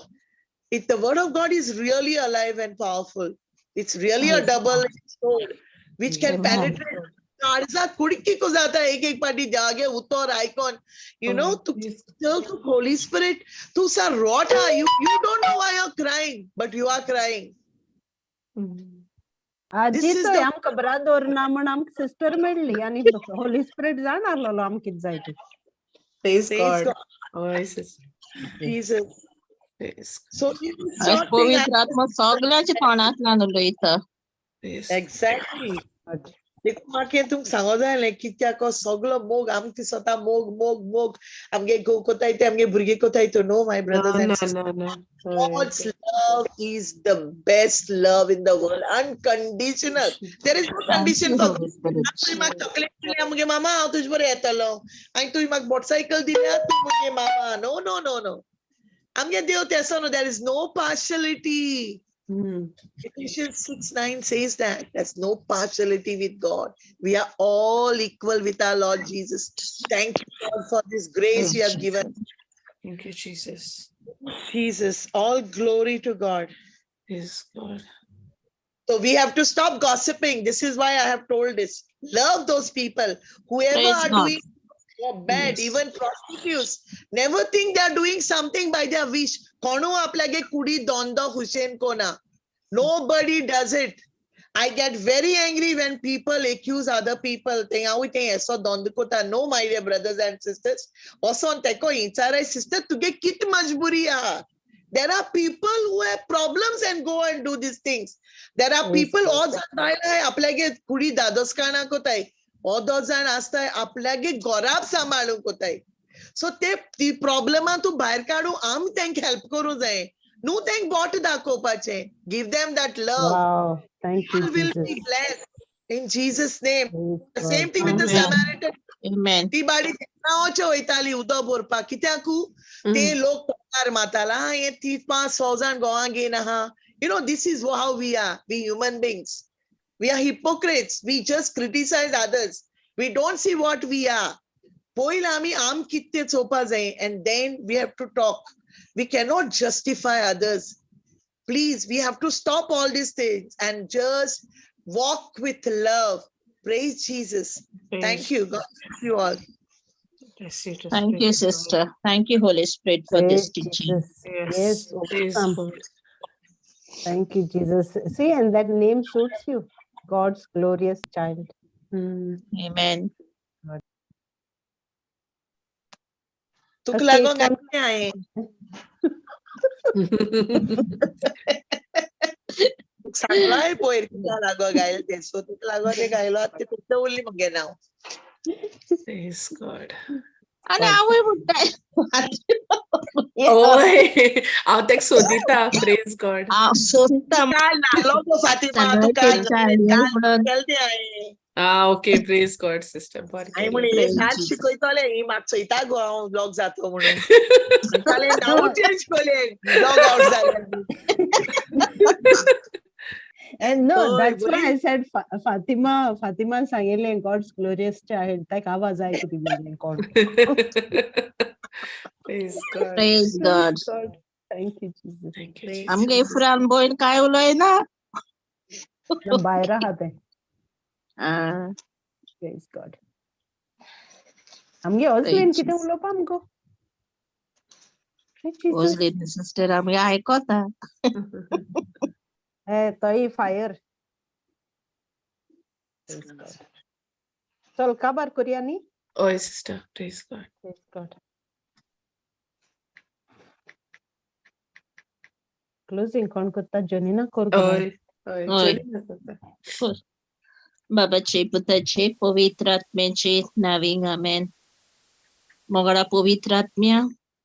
If the word of God is really alive and powerful, it's really a Praise God. double-edged sword which can Amen. penetrate. काळजाक कुडकी जाता एक एक पाटी जागे उतर आयकोन, you know, to tell to Holy Spirit, तूं सा रोटा, you don't know why you're crying, but you are crying. आजी This is चोय the आमकां ब्रादोर ना म्हण आमकां सिस्टर मेळ्ळी आनी होली स्पिरिट जाण आहलोलो आमकां कितें जाय तें. Praise Praise God. God. Oh, sister. Jesus. Praise So this is आनी short thing. पवित्र आत्मा सगळ्याच्या तोंडांतल्यान उलयता. Praise Exactly. देखून म्हाका हें तुमकां सांगो जाय आसलें कित्याक हो सगलो मोग आमकां दिसता, मोग मोग मोग आमगे घोव कोताय ते आमगे भुरगे कोताय तो. No, my brothers No, and no, sisters, no, no. God's love is the best love in the world. Unconditional. There is no Thank condition you, for Holy Spirit. तुवें म्हाका चॉकलेट दिल्या मुगे मामा हांव तुजे बरोबर येतलो, आनी तुवें म्हाका मोटरसायकल दिल्या तूं मुगे मामा. No, no, no, no. आमगे देव तेसो न्हू. There is no partiality. Ephesians 6:9 says that there's no partiality with God. We are all equal with our Lord Jesus. Thank you, Lord, for this grace you have given. Thank you, Jesus. Jesus, all glory to God. Praise God. So we have to stop gossiping. This is why I have told this. Love those people. Whoever Praise are God. doing bad, Yes. even prostitutes, never think they are doing something by their wish. Konu aplage kudi dondo hussein kona. Nobody does it. I get very angry when people accuse other people. Think, "Avu te eso dondo kota." No, my dear brothers and sisters. Also, teko incharai sister, tuge kit majburi aha. There are people who have problems and go and do these things. There are people, all aplage kudi dadoskana kotai. ओदो जाण आसताय आपल्यागे गोराब सांबाळूंक कोताय. So ते ती प्रॉब्लमा तूं भायर काडूं आम तेंक हेल्प करूं जाय न्हू, तेंक बोट दाखोवपाचें. Give them that love. Wow, thank you, People will be Jesus. blessed in Jesus' name. Praise The God. same thing with the Amen. Samaritan. Amen. ती बाडी नांवाचे वयताली उदक भरपाक कित्याकू ते लोक तोंडार मारताला, "हा, हे 3-5 जाण गोवा घेन आहा." You know, this is how we are. We human beings, we are hypocrites. We just criticize others. We don't see what we are. पयलीं आमी आम कितें चोवपा जाय and then we have to talk. We cannot justify others. Please, we have to stop all these things and just walk with love. Praise Jesus. Thank you. God bless you all. Bless you too. Thank you, Praise God. sister. Thank you, Holy Spirit, for this Praise teaching. Jesus. Yes. Yes, Praise awesome. God. Thank you, Jesus. See, and that name suits you. God's glorious child. Amen. तुका Okay, लागोन घातलें हांवें. सांगलाय पयर कित्याक लागो गायलें तें. So तुका लागोन तें गायलो, आतां तें फक्त उरलें मगे नांव. Praise God. आनी हांवूय म्हणटाय. ओय, हांव तेका सोदिता. Praise God. हांव सोदता. काल न्हालो गो फातिमा, तूं काल म्हणून केलें तें हांवें. Ah, okay. Praise God, sister. बरें हांवें केलें. म्हणे Praise नाच Jesus. शिकयतलें ही म्हाका चोयता गो हांव ब्लॉक जातो म्हणून. म्हणटालें नांवूच चेंज केलें ब्लॉक आउट जालें. And no, Oh, that's why बरी. I said Fatima, Fatima सांगिल्लें God's glorious child. ताका आवाज आयकली म्हणलें कोण. Praise God. Praise God. Praise God. Thank you, Jesus. Thank you, Praise Jesus. आमगे इफ्रान भयण काय उलयना. ना भायर आहा तें. Ah, Praise God. आमगे ओजलीन Praise कितें Jesus. उलोवपा आमगो. Praise Jesus. ओजलीन सिस्टर आमगे आयकोता. ए तोय फायर. Praise God. चल काबार करुया न्ही. ओय, sister. Praise God. Praise God. Closing कोण करता? जोनिना कर गो बाय. ओय, ओय, ओय. जोनिना करता. बाबाचे, पुताचे, पवित्र आत्म्याचे नावींग आमेन. मोगडा पवित्र आत्म्या,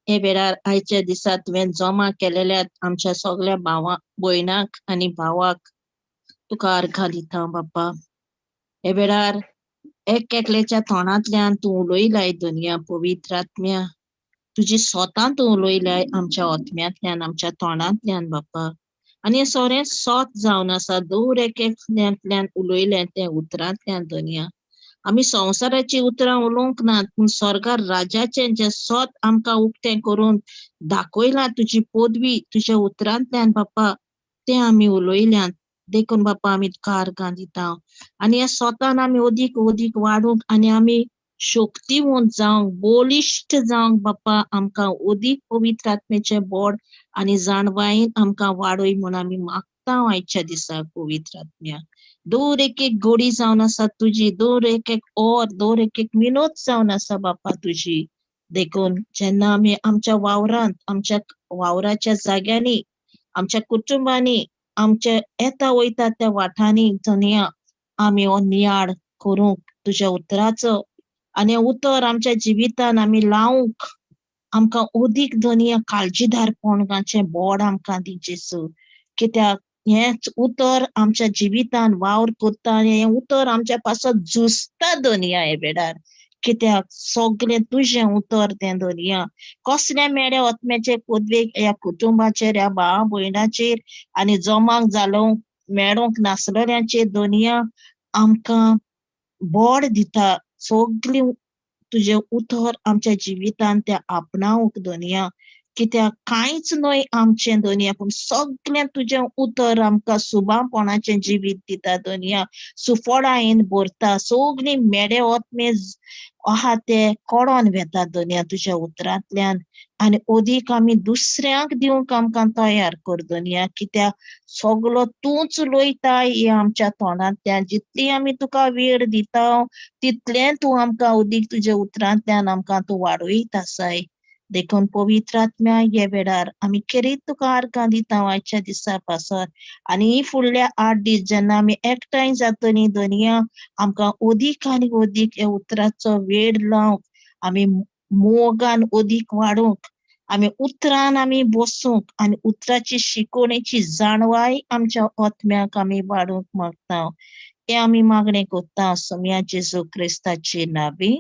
हे वेळार आयच्या दिसा तुवें जमा केलेल्या आमच्या सगळ्या भावा भयणाक आनी भावाक तुका अर्घां दिता बाप्पा. हे वेळार एक एकल्याच्या तोंडांतल्यान तूं उलयलाय दुनिया पवित्र आत्म्या, तुजी स्वता तूं उलयलाय आमच्या आत्म्यांतल्यान, आमच्या तोंडांतल्यान बाप्पा. आनी हें सोरें सोत जावन आसा दर एक एकल्यांतल्यान उलयलें तें उतरांतल्यान दुनिया. आमी संवसाराची उतरां उलोवंक नात, पूण स्वर्गार राजाचें जें सोत आमकां उक्तें करून दाखयलां तुजी पदवी तुज्या उतरांतल्यान बाप्पा, तें आमी उलयल्यात. देखून बाप्पा आमी तुका अर्गां दिता आनी ह्या सोतान आमी अदीक अदीक वाडूंक आनी आमी शक्तिवंत जावंक, बळिश्ट जावंक बाप्पा आमकां अदीक पवित्र आत्म्याचें बोड आनी जाणवायेन आमकां वाडय म्हूण आमी मागता आयच्या दिसा पवित्र आत्म्या. दर एक एक घडी जावन आसा तुजी, दर एक एक or, दर एक एक मिनत जावन आसा बाप्पा तुजी. देखून जेन्ना आमी आमच्या वावरांत, आमच्या वावराच्या जाग्यांनी, आमच्या कुटुंबांनी, आमच्या येता वयता त्या वाठांनी धनया आमी हो नियाळ करूंक तुज्या उतराचो आनी उतर आमच्या जिवितान आमी लावंक आमकां अदीक धनया काळजीदारपणाचें बोड आमकां दी जेजू. कित्याक हेंच उतर आमच्या जिवितान वावर करता आनी हें उतर आमच्या पासत झुजता धनया हे वेळार. कित्याक सगळें तुजें उतर तें धनया कसल्या मेड्या आत्म्याचे पदवेक ह्या कुटुंबाचेर, ह्या भावा भयणाचेर आनी जमाक जालो मेळोंक नासलेल्यांचेर धनया आमकां बोड दिता. सगळीं तुजें उतर आमच्या जिवितान तें आपणावंक धनया. कित्याक कांयच न्हय आमचें धनया, पूण सगळें तुजें उतर आमकां सुबापणाचें जिवीत दिता धनया. सुफळायेन भरता, सगळीं मेडे आत्मे आहा ते कडोन वेता धनया तुज्या उतरांतल्यान आनी अदीक आमी दुसऱ्यांक दिवंक आमकां तयार कर धनया. कित्याक सगलो तूंच उलयता हे आमच्या तोंडांतल्यान. जितली आमी तुका वेळ दिता तितलें तूं आमकां अदीक तुज्या उतरांतल्यान आमकां तूं वाडयत आसाय. देखून पवित्र आत्म्या हे वेळार आमी खेरीत तुका अर्गां दिता आयच्या दिसा पासत आनी फुडल्या 8 दीस जेन्ना आमी एकठांय जातली धनया आमकां अदीक आनी अदीक ह्या उतराचो वेळ लावंक, आमी मोगान अदीक वाडूंक, आमी उतरान आमी बसूंक आनी उतराची शिकोवणेची जाणवाय आमच्या आत्म्याक आमी वाडूंक मागता. हें आमी मागणें करता सोम्या जेजू क्रिस्ताचे नांवी.